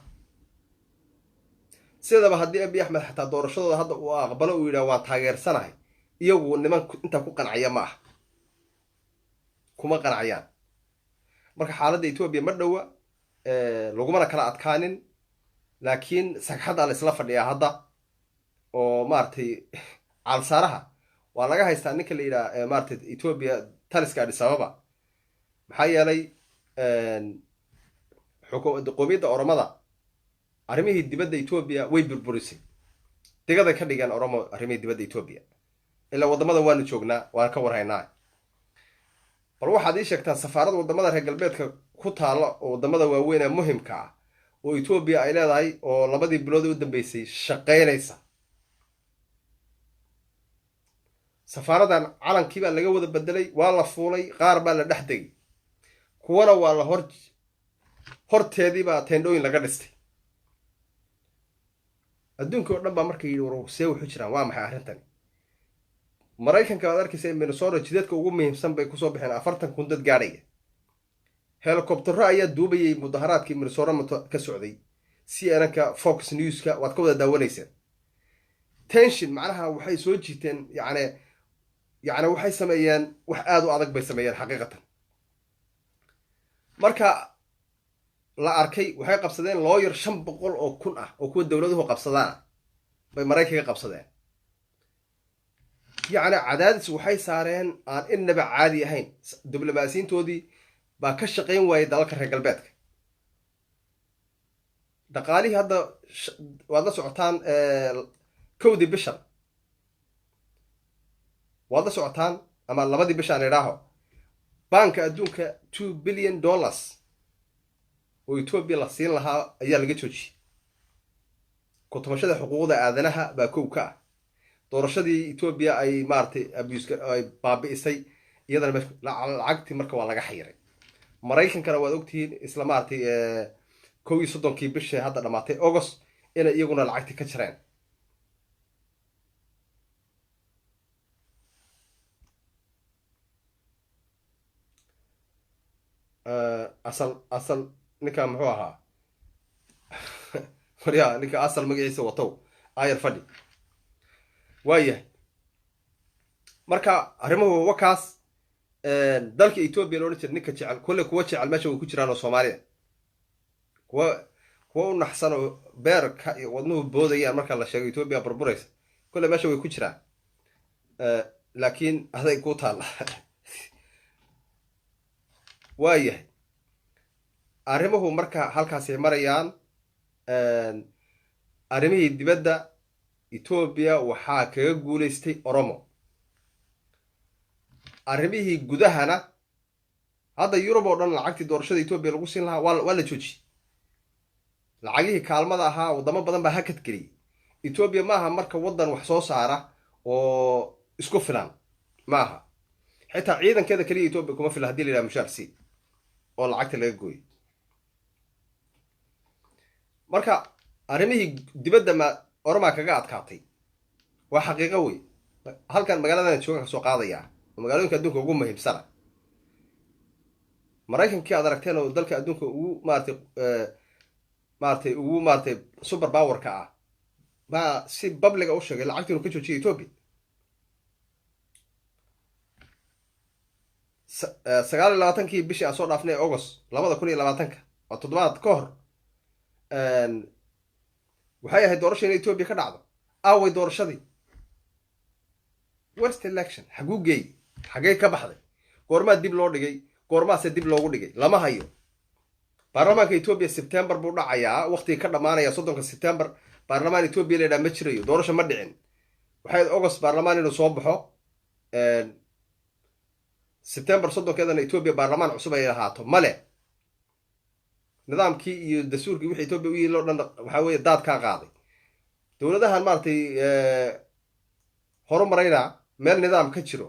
Sidaba haddii Abiy Axmed xataa doorashadooda hadda uu aqbalo, uu yidhaha waan taageersanahay, iyagu niman intaa ku qancaya ma aha, kuma qancayaan. Marka xaaladda Etoobiya ma dhowa, lagumana kala adkaanin, laakiin sagxaddaa la isla fadhiyaa hadda oo maaragtay caalsaaraha waa laga haystaa ninka la yidhaha maaragtay Etoobiya taliska Addis Ababa. Maxaa yeelay, qoomiyadda Oromada arrimihii dibadda Etoobiya way burburisay, digaday ka dhigeen Oromo arrimihii dibadda Etoobiya. Ilaa waddamada waanu joognaa, waan ka warhaynaa. Bal waxaad ii sheegtaan safaarad waddamada reer galbeedka ku taalla oo waddamada waaweyn ee muhimka ah oo Etoobiya ay leedahay oo 2dii bilood u dambeysay shaqaynaysa. Safaaradan calankii baa laga wada bedelay, waa la fuulay, qaar baa la dhex degay, kuwana waa la hor horteedii baa teendhooyin laga dhistay. Adduunkii oo dhan baa marka yidhi, war see wuxu jiraan? Waa maxay arrintani? Maraykanka waad arkaysa in Minnesota jidadka ugu muhiimsan bay kusoo baxeen 40,000 dad gaadhaya. Helikobtero ayaa duubayay mudaharaadkii Minnesota ka socday. CNN-ka, Fox Newska waad ka wada daawanayseen. Tension macnaha waxay soo jiiteen, yacni waxay sameeyeen wax aada u adag bay sameeyeen xaqiiqatan. Marka la arkay, waxay qabsadeen lawyer 500,000 ah oo kuwa dowladuhu qabsadaan bay Maraykanka qabsadeen. Yacni cadaadis waxay saareen aan innaba caadi ahayn. Diblomaasiyiintoodii baa ka shaqayn waayay dalalka reer galbeedka. Dhaqaalihii hadda waad la socotaan, 1dii bishan waad la socotaan ama 2dii bishaan idhaaho, Baanka Adduunka $2 billion oo Etoobiya la siin lahaa ayaa laga joojiyey. Kutumashada xuquuqda aadanaha baa kow ka ah. Doorashadii Etoobiya ay maaragtay abuska ay baabi'isay iyadana lacagtii marka waa laga xayiray. Maraykankana waad ogtihiin, isla maaragtay 31kii bishii hadda dhamaatay August inay iyaguna lacagtii ka jareen. Asal ninka muxuu ahaa? Waryaa, ninka asal magaciisa watow, ayar fadhi waayahay. Marka arrimuhu wakaas. Dalka Etoobiya la odhan jira ninka jecel kulle, kuwa jecel meesha way ku jiraan oo Soomaaliya, kuwa u naxsan oo beerka iyo wadnuhu boodayaan marka la sheego Etoobiya burburaysa, kulle meesha way ku jiraan, laakiin aday ku taalla. Waayahay, arrimuhu marka halkaasay marayaan. Arrimihii dibadda Etoobiya waxaa kaga guulaystay Oromo. Arrimihii gudahana hadda Yurub oo dhan lacagtii doorashada Etoobiya lagu siin lahaa waa la joojiyey. Lacagihii kaalmada ahaa waddamo badan baa hakad geliyey. Etoobiya maaha marka waddan wax soo saara oo isku filan maaha. Xitaa ciidankeeda keliya Etoobiya kuma filan hadii la yidhaha mushaar si oo lacagta laga gooyo. Marka arrimihii dibadda ma Oromaa kaga adkaatay, waa xaqiiqo wey. Halkan magaaladan joogan ka soo qaadayaa oo magaalooyinka adduunka ugu muhiimsana, Maraykankii aad aragteen oo dalka adduunka ugu maaratay ugu maaratay super powerka ah baa si publicga u sheegay lacagtii inuu ka joojiyay Etoobiya. 29kii bishii aan soo dhaafnay, August 2020-ka, waa toddobaad ka hor, waxay ahayd doorasha in Etoobiya ka dhacdo. Aaway doorashadii? West election xaguu geey? Xaggee ka baxday? Goormaa dib loo dhigay? Goormaase dib loogu dhigay? Lama hayo. Baarlamaanka Etoobiya Sebtembar buu dhacayaa, waqtigii ka dhammaanaya 30ka Sebtembar. Baarlamaan Etoobiya la yidhaha ma jirayo, doorasho ma dhicin. Waxay August baarlamaan inuu soo baxo, Sebtembar 30keedana Etoobiya baarlamaan cusub ay lahaato male. Nidaamkii iyo dastuurkii wixii Etoobiya u yihi o dhan waxaa weeye daad kaa qaaday. Dowladahan maaragtay horumarayna Meel nidaam ka jiro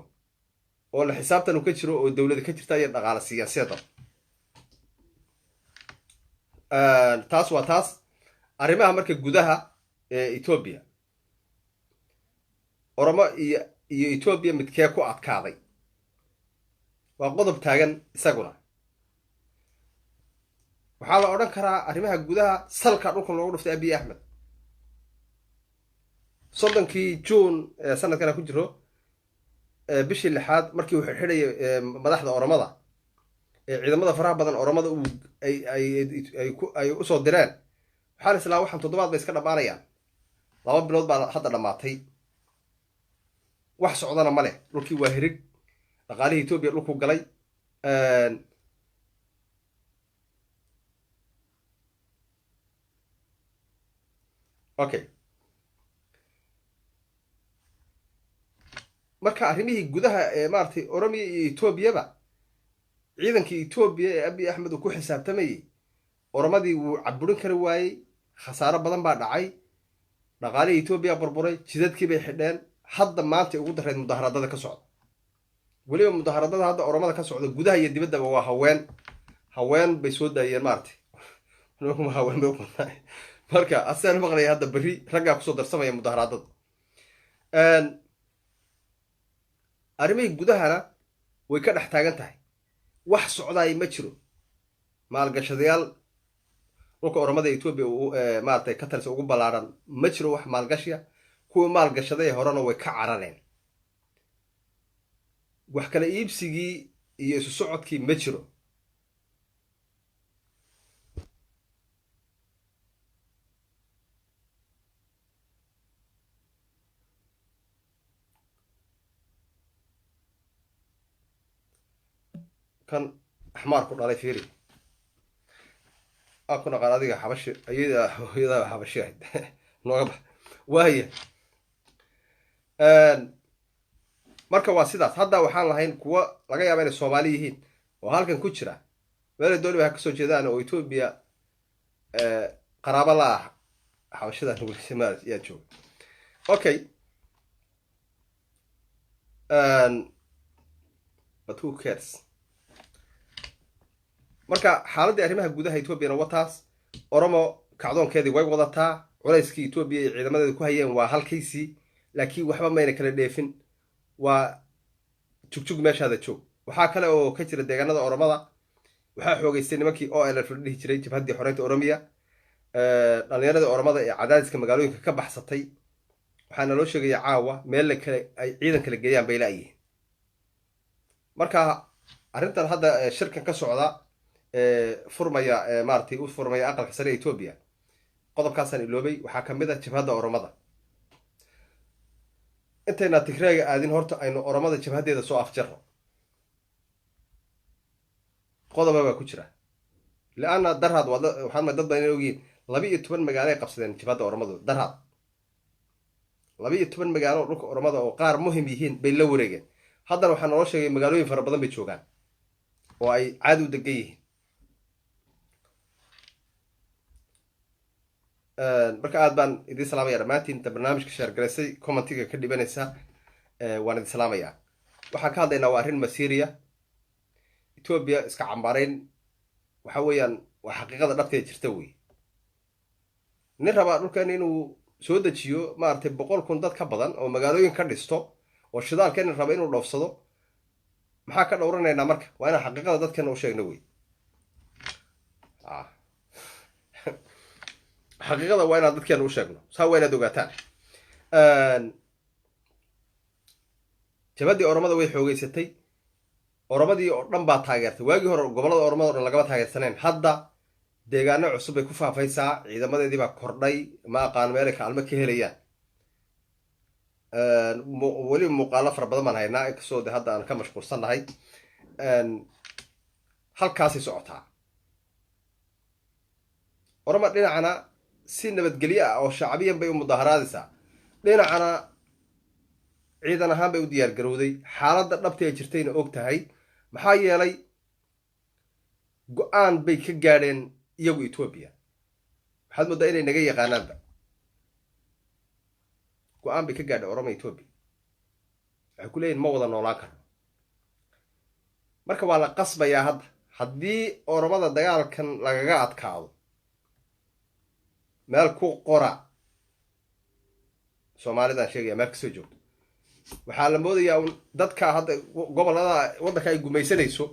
oo la xisaabtanu ka jiro oo dowlada ka jirta ayay dhaqaala siiyaan sida. Taas waa taas. Arrimaha marka gudaha ee Etoobiya, Oromo iyo Etoobiya midkee ku adkaaday, waa qodob taagan isaguna. Waxaa la odhan karaa arrimaha gudaha salka dhulka loogu dhuftay Abiy Axmed 30-kii Juun sanadkana ku jiro, bishii lixaad, markii uu xidhxidhayay madaxda Oromada ee ciidamada faraha badan Oromada uu ay usoo direen. Waxaa la islaa waxaan toddobaad bay iska dhammaanayaan. 2 bilood baa hadda dhammaatay, wax socdana ma leh. Dhulkii waa hirig, dhaqaalihii Etoobiya dhulku galay. Okay, marka arrimihii gudaha ee maaragtay Oromiya iyo Etoobiyaba, ciidankii Etoobiya ee Abiy Axmed uu ku xisaabtamayey Oromadii wuu caburin kari waayey. Khasaaro badan baa dhacay, dhaqaalihii Etoobiya burburay, jidadkii bay xidheen. Hadda maanta ugu darreyd mudaharaadada ka socda, weliba mudaharadada hadda Oromada ka socda gudaha iyo dibaddaba, waa haween. Haween bay soo daayeen maaragtay, nimankuma haween bay u badnaay. Marka asaan maqlaya hadda berri raggaa kusoo darsamaya mudaharaadada. Arrimihii gudahana way ka dhex taagan tahay, wax socdaay ma jiro. Maalgashadayaal dhulka Oromada Etoobiya maaratay ka talisa ugu ballaaran ma jiro wax maalgashiya. Kuwii maalgashaday horena way ka carareen. Wax kala iibsigii iyo isu socodkii ma jiro. Kan axmaarku dhalay fiiri, aa ku naqaan adiga xabashi, ayada hooyadaa xabashi ahayd, nooga bax. Waaya, marka waa sidaas. Hadda waxaan lahayn kuwa laga yaaba inay Soomaali yihiin oo halkan ku jira, meelay dooniba ha kasoo jeedaan, oo Etoobiya qaraabo la ah xabashida yaa jooga. Okay, but who cares? Marka xaaladdii arrimaha gudaha Etoobiyana wataas. Oromo kacdoonkeedii way wadataa, culayskii Etoobiya iyo ciidamadeeda ku hayeen waa halkaysii, laakiin waxba mayna kala dheefin, waa jugjug meeshaada joog. Waxaa kale oo ka jira deegaanada Oromada, waxaa xoogeystay nimankii OLF la dhihi jiray, Jabhaddii Xoreynta Oromiya. Dhallinyaradii Oromada ee cadaadiska magaalooyinka ka baxsatay waxaana loo sheegaya caawa meel la kale ay ciidan kala geeyaan bay la'yihiin. Marka arrintan hadda shirkan ka socda furmaya, maaratay u furmaya aqalka sare Etoobiya, qodobkaasaan iloobay. Waxaa ka mid ah jabhadda Oromada. Intayna Tigreega aadin, horta aynu Oromada jabhaddeeda soo afjarro, qodoba baa ku jira. Lianna Darhaad waxaan dad badan ogyihiin 12 magaalo ay qabsadeen jabhadda Oromadu. Darhaad 12 magaalo oo dhulka Oromada oo qaar muhim yihiin bay la wareegeen. Haddana waxaa naloo sheegay magaalooyin fara badan bay joogaan oo ay caadi u degan yihiin. Marka aad baan idiin salaamaya dhammaantiin inta barnaamijka share garaysay, commentiga ka dhibanaysa, waan idin salaamayaa. Waxaan ka hadlaynaa waa arrin masiiriya. Etoobiya iska cambaarayn waxa weeyaan waa xaqiiqada dhabteeda jirta wey. Nin rabaa dhulkan inuu soo dejiyo maaragtay 100,000 dad ka badan oo magaalooyin ka dhisto oo shidaalkeena raba inuu dhoofsado, maxaa ka dhowranaynaa? Marka waa inaan xaqiiqada dadkeena u sheegno wey. Xaqiiqada waa inaan dadkeena u sheegno, saa waa inaad ogaataan. Jabhaddii Oromada way xoogeysatay, Oromadii oo dhan baa taageertay. Waagii hore gobollada Oromada o dhan lagama taageersaneen, hadda deegaano cusub bay ku faafaysaa, ciidamadeedii baa kordhay. Ma aqaan meelay kaalmo ka helayaan. Weliba muuqaalo fara badan baan haynaa, inkastoo de hadda aan ka mashquulsannahay. Halkaasay socotaa Oroma. Dhinacana si nabadgelyo ah oo shacbiyan bay u mudaharaadaysaa, dhinacana ciidan ahaan bay u diyaar garowday, xaaladda dhabta ee jirtayna og tahay. Maxaa yeelay go-aan bay ka gaadheen iyagu Etoobiya. Waxaad moodaa inay naga yaqaanaanba. Go-aan bay ka gaadheen Oroma Etoobiya. Waxay ku leeyihin ma wada noolaan karno. Marka waa la qasbayaa hadda. Haddii Oromada dagaalkan lagaga adkaado, meel ku qora, Soomaalidaan sheegaya meel kasoo joogto, waxaa la moodayaa un dadka hadda gobolada waddanka ay gumaysanayso,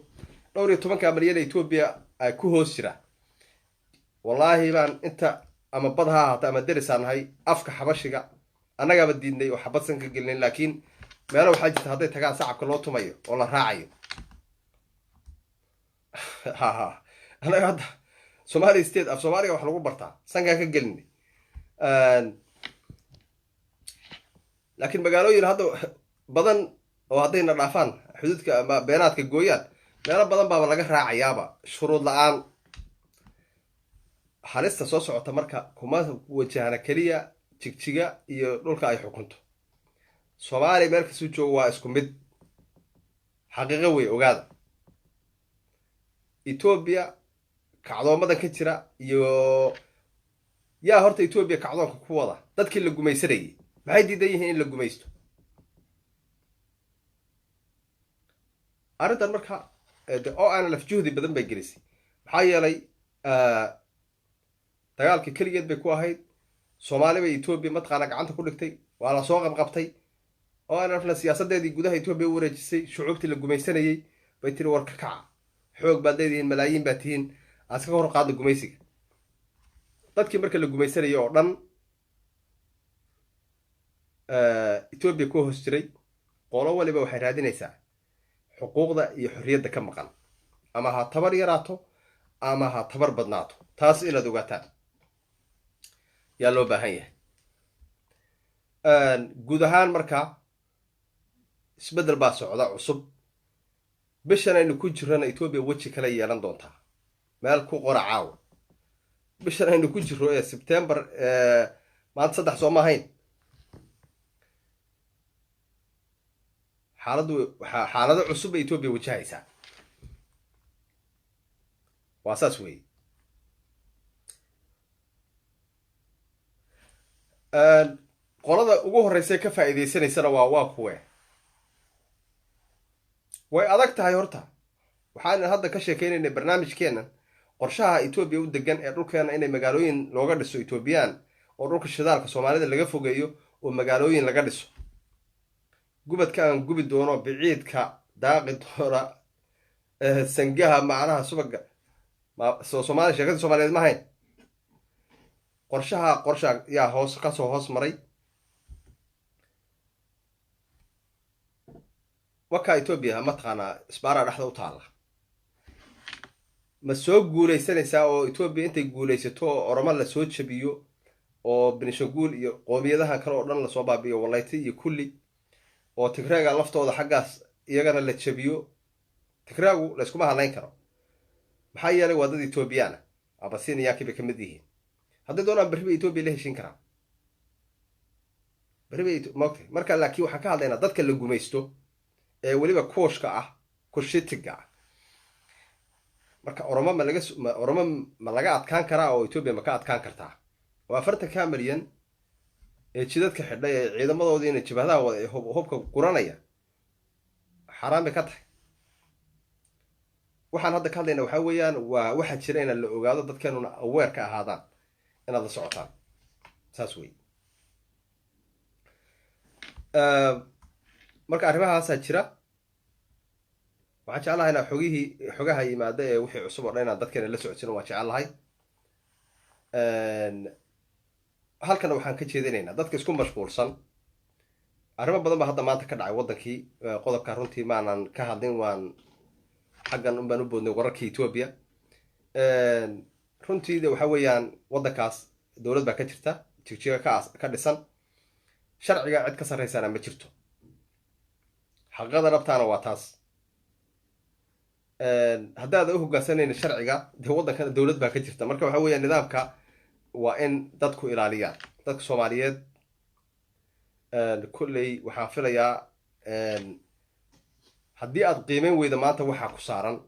dhowr iyo tobanka malyan Etoobiya ay ku hoos jira. Wallaahi baan inta ama bad ha ahaata ama derisaan nahay, afka Xabashiga annagaaba diidnay oo xabad san ka gelinayn, laakiin meelo waxaa jirta hadday tagaan sacabka loo tumayo oo la raacayo. Ha, annaga hadda Somalia State af Soomaaliga wax lagu bartaa sankaan ka gelinay, laakiin magaalooyin hadda badan oo haddayna dhaafaan xuduudka ama beenaadka gooyaan, meelo badan baaba laga raacayaaba shuruud la-aan. Halista soo socota marka kuma wajahna keliya Jigjiga iyo dhulka ay xukunto. Soomaaliya meel kastuu joogo waa isku mid, xaqiiqo wey. Ogaada, Etoobiya kacdoomadan ka jira iyo yaa horta Etoobiya kacdoonka ku wada? Dadkii la gumaysanayay maxay diidan yihiin in la gumaysto? Arrintan marka de oo aana laf juhdi badan bay gelisay, maxaa yeelay dagaalkii keligeed bay ku ahayd. Soomaali bay Etoobiya mataqaana gacanta ku dhigtay, waa la soo qabqabtay. Oo anafna siyaasadeedii gudaha Etoobiya u wareejisay. Shucuubtii la gumaysanayey bay tiri, war ka kaca, xoog baad leedihiin, malaayiin baad tihiin, aan iska hor qaadna gumaysiga. Dadkii marka la gumaysanayay oo dhan Etoobiya ku hoos jiray, qolo waliba waxay raadinaysaa xuquuqda iyo xorriyadda ka maqan, ama ha tabar yaraato ama ha tabar badnaato. Taas inaad ogaataan yaa loo baahan yahay. Guud ahaan marka isbeddel baa socda cusub. Bishan aynu ku jirana Etoobiya weji kale yeelan doontaa. Meel ku qora caawa, bishan aynu ku jiro ee Sebtembar, maanta 3 soo ma ahayn? Xaaladdu waxaa xaalado cusub bay Etoobiya wajahaysaa, waa saas weeye. Qolada ugu horreysa ka faa'iidaysanaysana waa kuwe. Way adag tahay horta. Waxaan hadda ka sheekeynaynay barnaamijkeennan qorshaha Etoobiya u degan ee dhulkeena inay magaalooyin looga dhiso Etoobiyaan, oo dhulka shidaalka Soomaalida laga fogeeyo oo magaalooyin laga dhiso. Gubadka aan gubi doono, biciidka daaqi doona, sangaha macnaha subaga soo Soomaaliya, sheekadii Soomaaliyeed ma hayn. Qorshaha qorsha yaa hoos kasoo hoos maray wakaa. Etoobiya mataqaanaa isbaaraa dhexda u taalla, ma soo guulaysanaysaa? Oo Etoobiya intay guulaysato oo Oromo lasoo jabiyo oo Benishanguul iyo qoomiyadahan kale oo dhan lasoo baabi'iyo, Wallayti iyo kulli, oo Tigreega laftooda xaggaas iyagana la jabiyo. Tigreegu layskuma hadlayn karo, maxaa yeelay waa dad Etoobiyaana, Abasiniyankii bay ka mid yihiin. Hadday doonaan berri bay Etoobiya la heshin karaan, berri bay maogtay. Marka laakiin waxaan ka hadlaynaa dadka la gumaysto ee weliba kuushka ah, kushitiga ah. Marka Oromo ma laga Oromo ma laga adkaan karaa oo Etoobiya ma ka adkaan kartaa? Oo 40-ka milyan ee jidadka xidhay ee ciidamadoodiina jabhadaha wada ee hubka guranaya, xaaraan bay ka tahay. Waxaan hadda ka hadlaynaa waxaa weeyaan waa waxaa jira inaad la ogaado, dadkeenuna aware ka ahaadaan, inaad la socotaan, saas wey. Marka arrimahaasaa jira. Waxaan jeclahay inaa xogihii xogaha yimaada ee wixii cusub oo dhan inaan dadkeena la socodsiino waan jecelahay. Halkana waxaan ka jeedinaynaa dadka isku mashquulsan. Arrimo badan baa hadda maanta ka dhacay waddankii. Qodobka runtii maanan ka hadlin, waan xaggan un baan u boodnay wararkii Etoobiya. Runtii de waxa weeyaan waddankaas dowlad baa ka jirta Jigjiga ka dhisan, sharciga cid ka sarraysaana ma jirto, xaqiiqada dhabtaana waa taas. Haddaada u hoggaansanayna sharciga, dee waddankana dowlad baa ka jirta. Marka waxa weeyaan nidaamka waa in dadku ilaaliyaan, dadka Soomaaliyeed. Kolley waxaan filayaa haddii aad qiimeyn weyda maanta waxaa ku saaran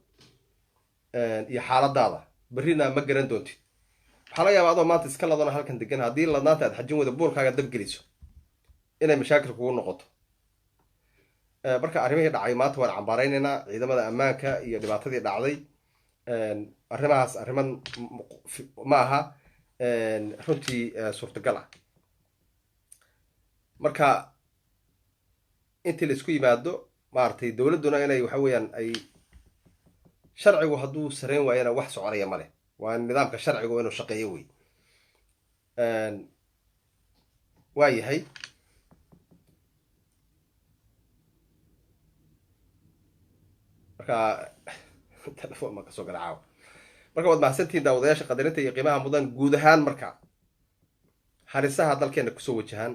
iyo xaaladaada, berrina ma garan doontid. Waxaa laga yaabaa adoo maanta iska ladana halkan degan, haddii ladnaanta aad xajin weyda, buurkaaga dabgeliso, inay mashaakil kugu noqoto. Marka arrimihii dhacay maanta waan cambaaraynaynaa ciidamada ammaanka iyo dhibaatadii dhacday. Arrimahaas arriman ma aha runtii suurtagal ah. Marka intii la isku yimaado, maaragtay, dowladduna inay waxa weeyaan ay sharcigu hadduu sareyn waayana wax soconaya male. Waa nidaamka sharcigu inuu shaqeeyo wey. Waa yahay. Marka telefoon baan kasoo gala caawa. Marka waad mahadsantihiin daawadayaasha qadarinta iyo qiimaha mudan guud ahaan. Marka halisaha dalkeena kusoo wajahan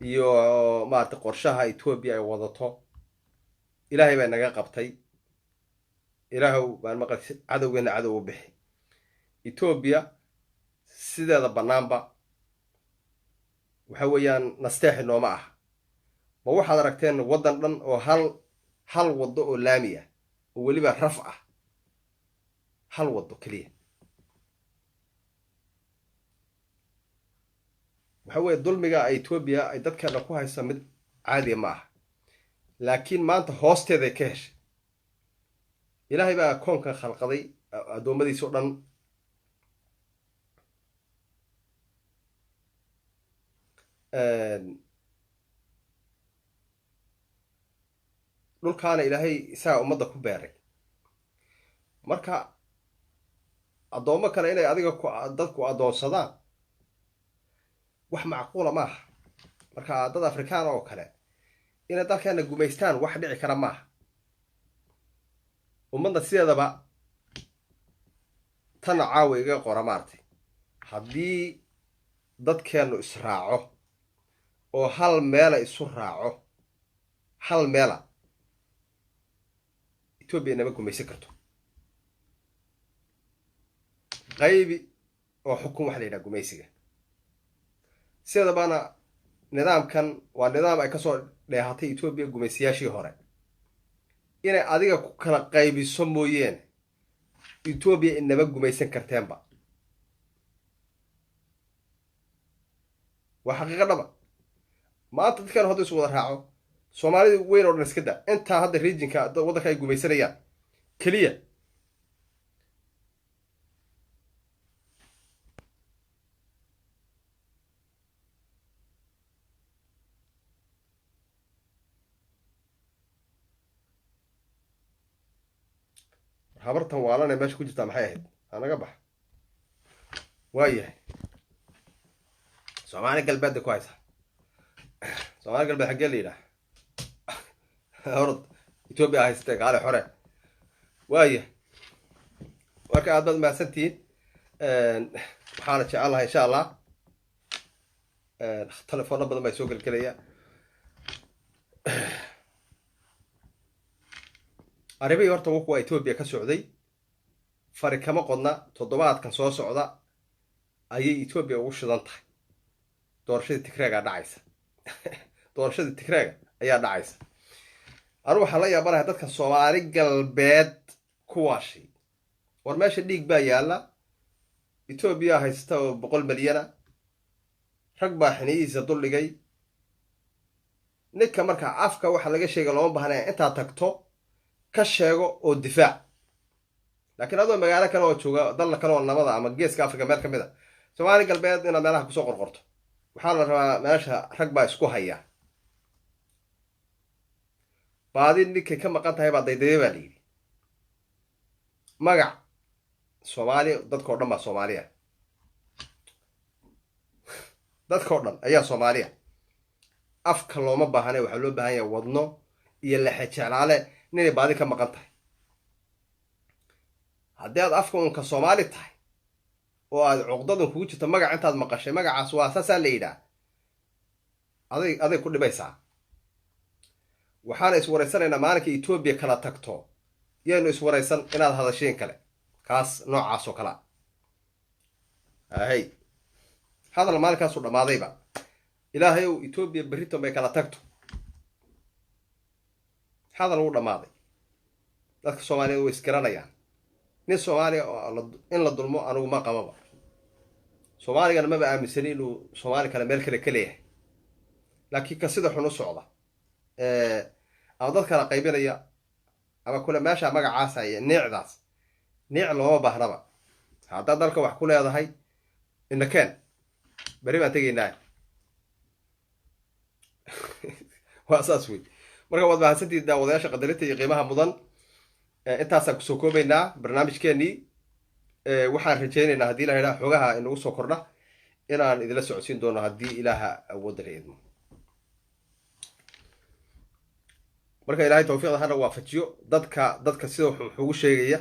iyo, maaragtay, qorshaha Etoobiya ay wadato, Ilaahay baa naga qabtay. Ilaahow baan maqal, cadowgeena cadow u bixi. Etoobiya sideeda bannaanba waxa weeyaan nasteexi nooma ah. Ma waxaad aragteen waddan dhan oo hal waddo oo laami ah oo weliba raf ah, hal waddo keliya? Waxa weeye dulmiga Etoobiya ay dadkeena ku haysa mid caadiya ma aha, laakiin maanta hoosteeday ka heshay. Ilaahay baa koonkan khalqaday addoommadiisa o dhan. Dhulkaana Ilaahay isagaa ummadda ku beeray. Marka addoommo kale inay adiga dadku addoonsadaan wax macquula maaha. Marka dad Afrikaan oo kale inay dalkeena gumaystaan wax dhici kara maaha. Ummadda sideedaba tana caawa iga qora, maaragtay, haddii dadkeennu israaco oo hal meela isu raaco, hal meela, Etoobiya inama gumaysan karto. Qaybi oo xukun waxa la yidhaha gumaysiga sideedabana nidaamkan waa nidaam ay kasoo dheehatay Etoobiya gumaysiyaashii hore. Inay adiga ku kala qaybiso mooyeene, Etoobiya inama gumaysan karteenba. Waa xaqiiqa dhaba. Maanta dadkan haddu is wada raaco, Soomaalida weyn oo dhan iska da, intaa hadda regionka waddanka ay gumaysanayaan keliya, habartan waalanee meesha ku jirtaa maxay ahayd? Hanaga bax. Waayahay, Soomaali Galbeedda ku haysa. Soomaali Galbeed xaggee la yidhaah? Orod, Etoobiya haysatee, gaale xore. Waaya, marka aad baad mahadsantihiin. Waxaana jecel lahay, insha Allah, telefoona badan baa soo gelgelaya. Arrimihii horta kuwa Etoobiya ka socday fari kama qodna. Toddobaadkan soo socda ayay Etoobiya ugu shidan tahay. Doorashadii Tigreega dhacaysa, doorashadii Tigreega ayaa dhacaysa. Anu waxaan la yaabanahay dadka Soomaali Galbeed kuwaasi. War meesha dhiig baa yaalla. Etoobiya haysta oo 100 milyana rag baa xiniyihiisa duldhigay ninka. Marka afka waxa laga sheega looma baahnaya, intaad tagto ka sheego oo difaac. Laakiin adoo magaalo kale oo jooga, dal kale oo nabada ama Geeska Africa meel ka mid a, Soomaali Galbeed inaad meelaha kusoo qorqorto, waxaa la rabaa meesha rag baa isku haya. Baadi ninkay ka maqan tahay baa daydaya baa la yidhi. Magac Soomaaliya, dadkao dhan baa Soomaaliya, dadkao dhan ayaa Soomaaliya. Afka looma baahane, waxaa loo baahan yahay wadno iyo lexe jeclaale ninay baadi ka maqan tahay. Haddii aad afka unka Soomaali tahay oo aad cuqdadan kugu jirto, magac intaad maqashay magacaas waa saasaa la yidhaah, aday ku dhibaysaa. Waxaana iswaraysanaynaa maalinka Etoobiya kala tagto. Yaynu iswaraysan inaad hadashiin kale kaas noocaas oo kalea ahey. Hadal maalinkaasu dhammaadayba. Ilaahay ow, Etoobiya berriton bay kala tagto, hadal wuu dhammaaday. Dadka Soomaaliyeed way isgaranayaan. Nin Soomaaliya oo in la dulmo anigu ma qababa. Soomaaligana maba aaminsani inuu Soomaali kale meel kale ka leeyahay, laakiin ka sida xun u socda. Ama dad kala qaybinaya ama kule meesha magacaasa iyo neecdaas, neec looma baahnaba. Haddaad dalka wax ku leedahay, inakeen, beri baan tegaynaa. Waa saas wey. Marka waad mahadsantihiin, daawadayaasha qadarinta iyo qiimaha mudan. Intaasaan kusoo koobaynaa barnaamijkeenii. Waxaan rajaynaynaa, haddii la yidhaha, xogaha inagu soo kordha inaan idinla socodsiin doono, haddii Ilaaha awoodda la idmo. Marka Ilaahay tawfiiqda hana waafajiyo. Dadka sida wuxugu sheegaya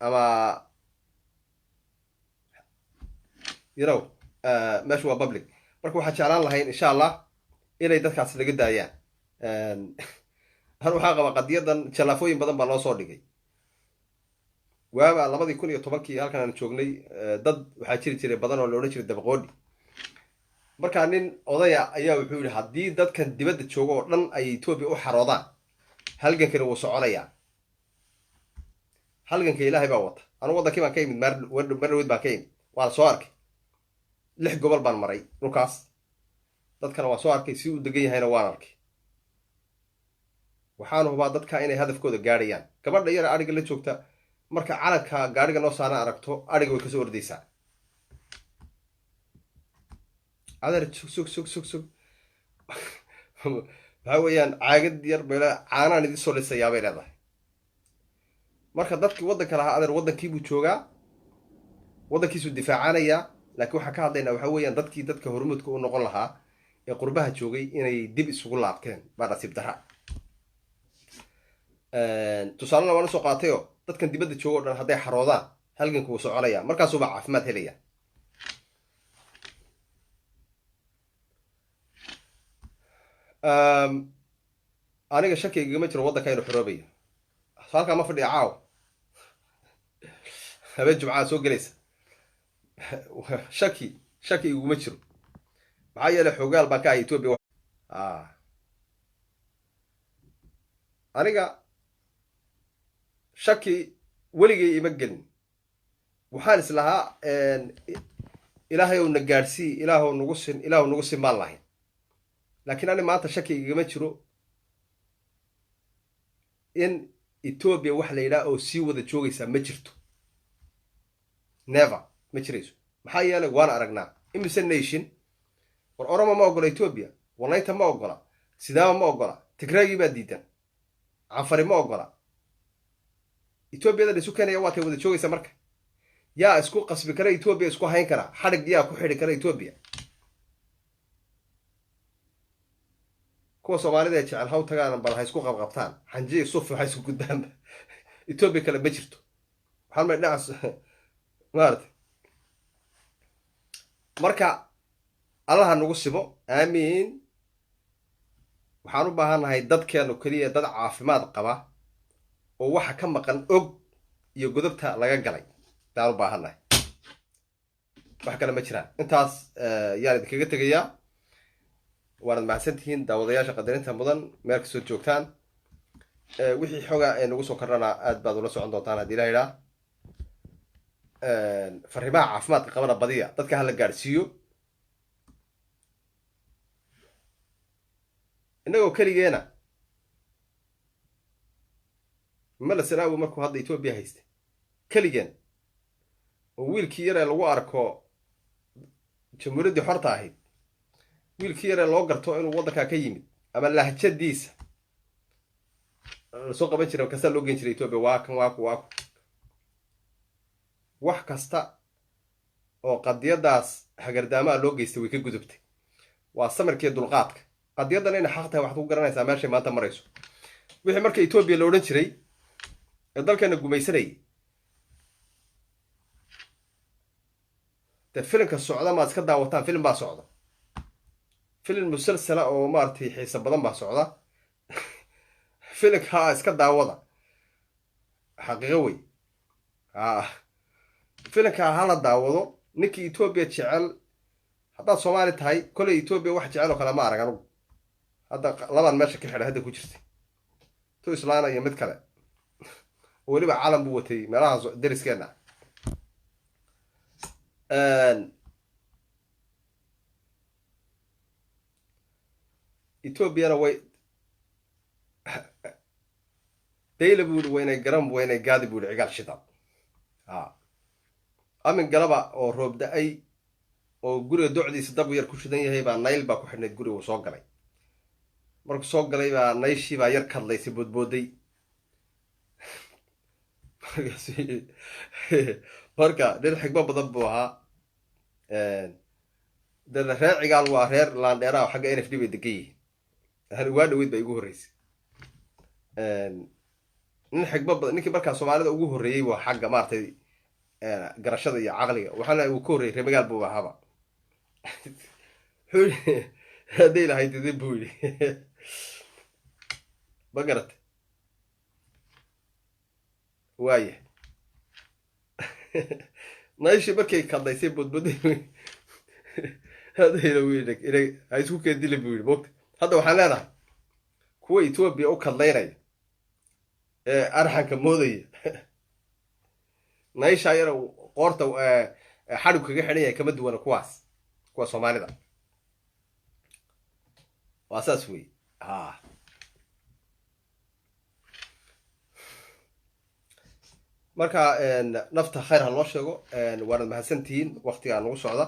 ama meeshu waa public. Marka waxaan jeclaan lahayn, insha Allah, inay dadkaas naga daayaan. An waxaa qabaa qadiyadan jallaafooyin badan baa loo soo dhigay. Waaba 2010-kii halkan aan joognay, dad waxaa jiri jiray badan oo la odhan jiray dabaqoodhi. Markaa nin odaya ayaa wuxuu yihi, haddii dadkan dibadda jooga oo dhan ay Etoobiya u xaroodaan, halgankani wuu soconayaa. Halganka Ilaahay baa wata. Anugu waddankii baan ka imid, mar dhaweyd baan ka imid, waan soo arkay, lix gobol baan maray dhulkaas, dadkana waan soo arkay, si uu degan yahayna waan arkay. Waxaan hubaa dadka inay hadafkooda gaadhayaan. Gabadha yara adhiga la joogta, marka calanka gaadhiga noo saaran aragto, adhiga way kasoo ordaysaa. Adeer, sug, sug, sug, sug, sug. Waxaa weeyaan caagad yar bay leedahay, caanaan idin soo lisayaa bay leedahay. Marka dadkii waddanka lahaa, adeer, waddankiibuu joogaa, waddankiisuu difaacanayaa. Laakiin waxaan ka hadlaynaa waxaa weeyaan dadkii dadka hormuudka u noqon lahaa ee qurbaha joogay inay dib isugu laabteen baa nasiib darra. Tusaalena waan usoo qaatayoo, dadkan dibadda jooga o dhan hadday xaroodaan, halganku wuu soconaya, markaasuubaa caafimaad helaya. Aniga shaki igama jiro waddanka inuu xoroobayo. Halkaa ma fadhiya caaw, habeen Jumcaa soo gelaysa, shaki iguma jiro. Maxaa yeelay, xogaal baan ka ahay Etoobiya. Aniga shaki weligay ima gelin. Waxaan is lahaa, Ilaahay ow na gaadhsii, Ilaahow nagu sin, Ilaahow nagu sin baan lahayn. Laakiin ani maanta shaki igama jiro in Etoobiya wax la yidhaha oo sii wada joogaysaa ma jirto. Never, ma jirayso. Maxaa yeelay, waan aragnaa imise nation. War Oromo ma ogola Etoobiya, Walayta ma ogola, Sidaama ma ogola, Tigraagii baa diidan, Canfari ma ogola. Etoobiyada la isu keenaya waa tay wada joogaysa. Marka yaa isku qasbi kara Etoobiya, isku hayn kara xadhig? Yaa ku xidhi kara Etoobiya? Kuwa Soomaalida ee jecel haw tagaan, bal ha isku qabqabtaan xanjiyi suf, ha isku gudbaanba. Etoobiya kale ma jirto. Waxaan may dhinacaas maarata. Marka Allaha nagu simo, aamiin. Waxaan u baahannahay dadkeenu keliya dad caafimaad qaba oo waxa ka maqan og iyo godobta laga galay baan u baahannahay, wax kale ma jiraan. Intaas yaan idinkaga tegayaa. Waanad mahadsantihiin, daawadayaasha qadarinta mudan, meel kastoo joogtaan. Wixii xoga ee nagu soo kordhana aad baad ula socon doontaan, haddii la yidhaah. Fariimaha caafimaadka qabana badiya, dadka hala gaadhsiiyo. Innagoo keligeena Mala Sanaawi markuu hadda Etoobiya haysta keligeen, oo wiilkii yaree lagu arko jamhuuriyaddii xorta ahayd, wiilkii yaree loo garto inuu waddankaa ka yimid ama lahjadiisa lasoo qaban jiray, kastaa loo gen jiray Etoobiya. Waa kan, waa ku, waa ku wax kasta oo qadiyadaas hagardaamaha loo geystay way ka gudubtay. Waa samirkiiyo dulqaadka. Qadiyaddan inay xaq tahay waxaad ku garanaysaa meeshay maanta marayso. Wixii marka Etoobiya la odhan jiray ee dalkeena gumaysanayay, dee filimka socda maad iska daawataan. Filim baa socda, filim musalsala oo maaragtay xiisa badan baa socda. Filimkaa iska daawada, xaqiiqo wey. Filimkaa hala daawado. Ninkii Etoobiya jecel, haddaad Soomaali tahay, koley Etoobiya wax jecel oo kale ma arag anugu. Hadda labaan meesha ka xidhay hadda ku jirtay, tu islaana iyo mid kale oo weliba calan buu watay meelahaas dariskeenna. Etoobiyana way Dayla buu yihi, waynay garan, waynay gaadi buu yihi Cigaal Shidaad. Amin galaba oo roob da-ay oo guriga docdiisa dab yar ku shidan yahay baa nayl baa ku xidhnayd guriga. Uu soo galay. Markuu soo galay baa nayshii baa yar kadlaysay, boodbooday. Marka nin xigmo badan buu ahaa. De reer Cigaal waa reer laandheeraha, xagga NFD bay degan yihiin. Waa dhaweyd baa igu horreysay. Nin xigmo badan, ninkii markaa Soomaalida ugu horreeyey waa xagga maaragtay garashada iyo caqliga. Waxaana uu ka horreeyey reer magaal buu ahaaba. Wuxuu hadday lahayd idin buu yidhi, ma garata? Waaya, nayshii markay kadlaysay bodboday hadayna wi ha isku keendili buu yidhi. Mogta hadda waxaan leenahay kuwa Etoobiya u kadlaynaya ee arxanka moodaya, nayshaa yar qoorta xadhig kaga xidhan yahay kama duwana kuwaas, kuwa Soomaalida. Waa saas wey. Ha, marka nafta khayr ha loo sheego. Waanad mahadsantihiin. Waktigaa nagu socda.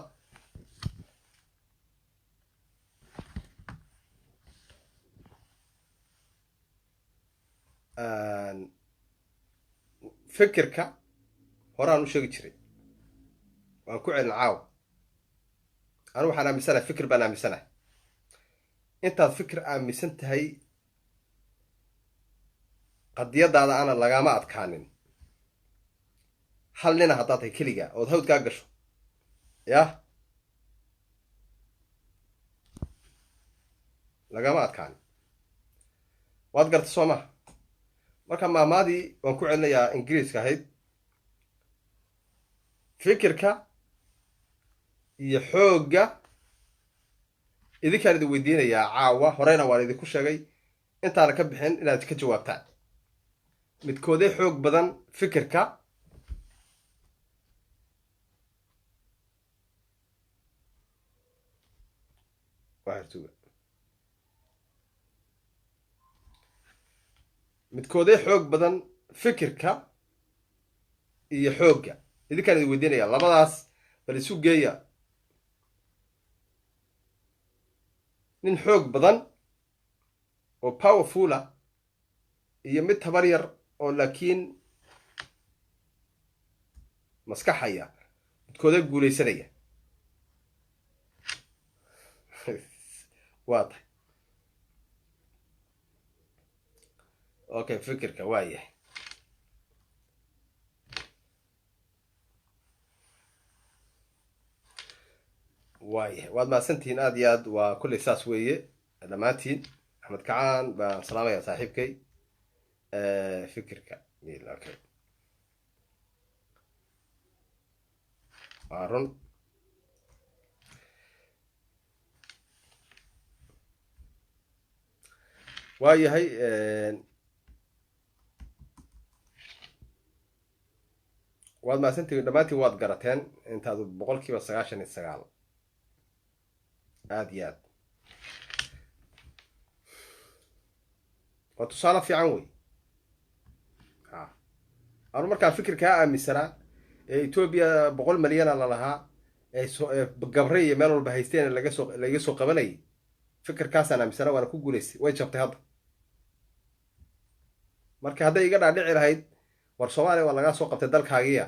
Fikirka horaan u sheegi jiray, waan ku celin caawa. Anu waxaan aaminsanahay, fikir baan aaminsanahay. Intaad fikir aaminsan tahay, qadiyadaada ana lagama adkaanin. Hal nina haddaad tahay keliga ood hawdkaa gasho, yah, lagama adkaanin. Waad garta, soo maha? Marka maamaadii waan ku celinayaa Ingiriiska ahayd: fikirka iyo xoogga idinkaan idin weydiinayaa caawa. Horeyna waan idinku sheegay intaana ka bixin inaad ka jawaabtaan: midkoodee xoog badan, fikirka midkoodee xoog badan, fikirka iyo xoogga? Idinkaan idin weydiinaya labadaas, bal isu geeya. Nin xoog badan oo powerful ah iyo mid tabar yar oo laakiin maskaxaya, midkoodee guulaysanaya? Waa tahay. Okay, fikirka waa yahay. Waayahay, waad mahadsantihiin aad iyo aad. Waa kulley saas weeye dhammaantiin. Axmed Kacaan baan salaamaya, saaxiibkay. Fikirka, okay, waa run. Waa yahay. Waad mahadsantihiin dhammaantiin. Waad garateen intaadu 99%. Aada iyo aad waa tusaale fiican wey. Ha, anu markaan fikirkaa aaminsanaa ee Etoobiya 100 milyana lalahaa ee gabre iyo meel walba haysteen lagasoo laiga soo qabanayay, fikirkaasaan aaminsanaa, waana ku guulaystay. Way jabtay hadda. Marka hadday iga dhaadhici lahayd, war Soomaaliya waa lagaa soo qabtay dalkaagiya,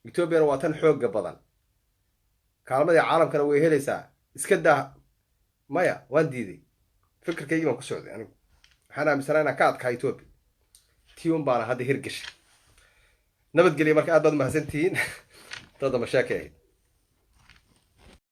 Etoobiyana waa tan xoogga badan, kaalmadii caalamkana way helaysaa, iska daa, maya, waan diiday. Fikirkaygii baan ku socday. Anigu waxaan aaminsanaa inaan ka adkaa Etoobiya. Tii un baana hadda hirgashay. Nabadgelya. Marka aad baad mahadsantihiin. Dada mashaaki ahayd.